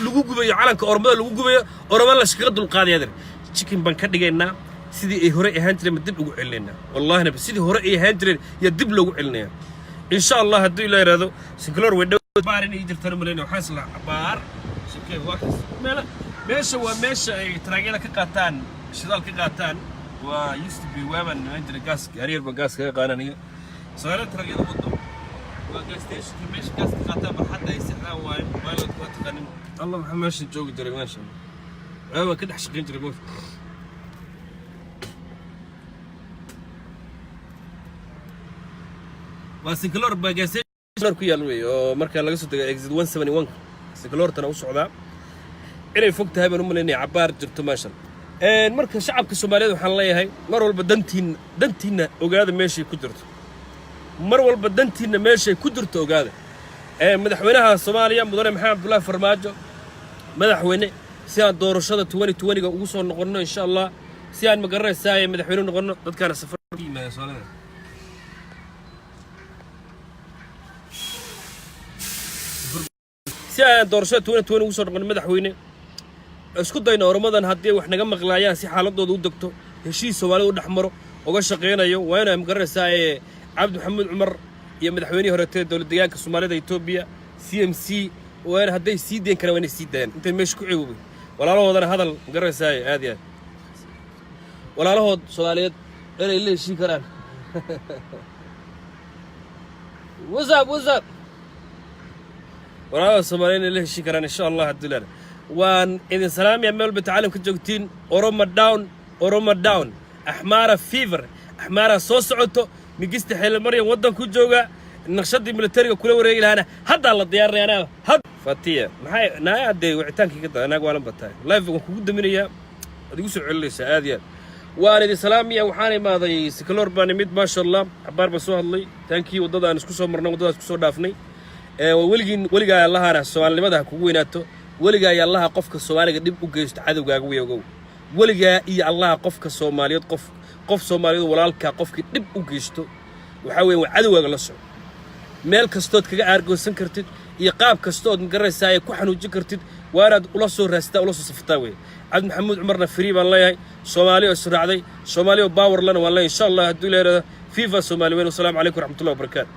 lagu gubayo, calanka Oromada lagu gubayo, Oroma laskaga dulqaadaya. Adeer, chicken baan ka dhigaynaa. Sidii ay hore ahaan jireen ma dib ugu celinaynaa? Wallahi nabi, sidii hore ay ahaan jireen yaa dib loogu celinaya, insha Allah, hadduu Ilaa yidhaahdo. Sinclair way dhow baar inay jirtaan malaynaya. Waxaan isla baar shirkee waa kaas meela. Meesha waa meesha ay taraagyada ka qaataan, shidaal ka qaataan. Waa used to be waaban niman jiray gaas, gaari yar baan gaas kaga qaadanaya. Soomaaliya taraagyada wado waa gas stationka, meesha gaas ka qaataan, barxadda ay seexdaan waaye. Pilot waa taqaanin. Allah, maxaa meeshan joogi jiray? Meeshan waa ka dhex shaqayn jiray moogta. Waa Sinclair baa gas station ku yaal wey, oo marka laga soo tago exit 171 Sinclairtana u socdaa. Inay fog tahay baan u malaynaya, cabbaar jirto meeshan. Marka shacabka Soomaaliyeed waxaan leeyahay, mar walba dantiinna ogaada meeshay ku jirto. Mar walba dantiinna meeshay ku jirto ogaada. Madaxweynaha Soomaaliya, mudane Maxamed Cabdullaahi Farmaajo, madaxweyne, si aan doorashada 2020-ga ugu soo noqonno, insha Allah, si aan, ma garanaysaa, madaxweyne noqonno, dadkaana safar ka yimaada Soomaalida. Si aan doorashada 2020 ugu soo noqonno, madaxweyne, isku dayno Oromadan haddii wax naga maqlaayaan si xaaladooda u degto, heshiis Soomaalida u dhex maro uga shaqaynayo. Waa inaa, ma garanaysaa, Cabdi Maxamuud Cumar iyo madaxweynihii horeetee dowlad deegaanka Soomaalida Etoobiya, CMC, waa in hadday sii dayn karaan waa inay sii daayaan intay meesha ku ceeboobay. Walaalahoodana hadal, ma garanaysaa, aad iyo aad walaalahood Soomaaliyeed inay la heshiin karaan. What's up, what's up? Walaalaha Soomaaliyeed inay la heshiin karaan, insha Allah haddii leedahay. Waan idin salaamaya meel walba tacaalamka joogtiin. Oroma down, Oroma down, Axmaara fever. Axmaara soo socoto. Mingiste Xeele Maryam waddanku jooga, naqshadii militariga kula wareegi lahaana haddaa la diyaarinaya. Anaa had Fatiya, maxay naaya haddee wicitaankii ka daa naag waalan batahay. Live waan kugu daminayaa, waad igu soo celinaysaa. Aad iyo aad waan idin salaamaya. Waxaan imaaday Sikaloor baan imid, maasha Allah. Xabaar baan soo hadlay taankii waddada aan isku soo marnay, waddadaas ku soo dhaafnay. Weligiin, weligaa Allahana Soomaalinimada ha kugu weynaato. Weligaa iyo Allaha, qofka Soomaaliga dhib u geysto cadowgaaga weyogow. Weligaa iyo Allaha, qofka Soomaaliyeed, qof Soomaaliyeed walaalkaa qofkii dhib u geysto, waxaa weeye waa cadowgaaga. La soco, meel kastood kaga aargoosan kartid iyo qaab kasta ood magaraysaa ay ku xanuujin kartid, waa inaad ula soo raastaa, ula soo safataa weeye. Cabdi Maxamuud Cumarna free baan leeyahay. Soomaali oo israacday, Soomaali oo power lana waan leeyahay, insha Allah. Hadduu leerada, viva Soomaali weyn. Wasalaamu calaykum waraxmatullahi wabarakaatu.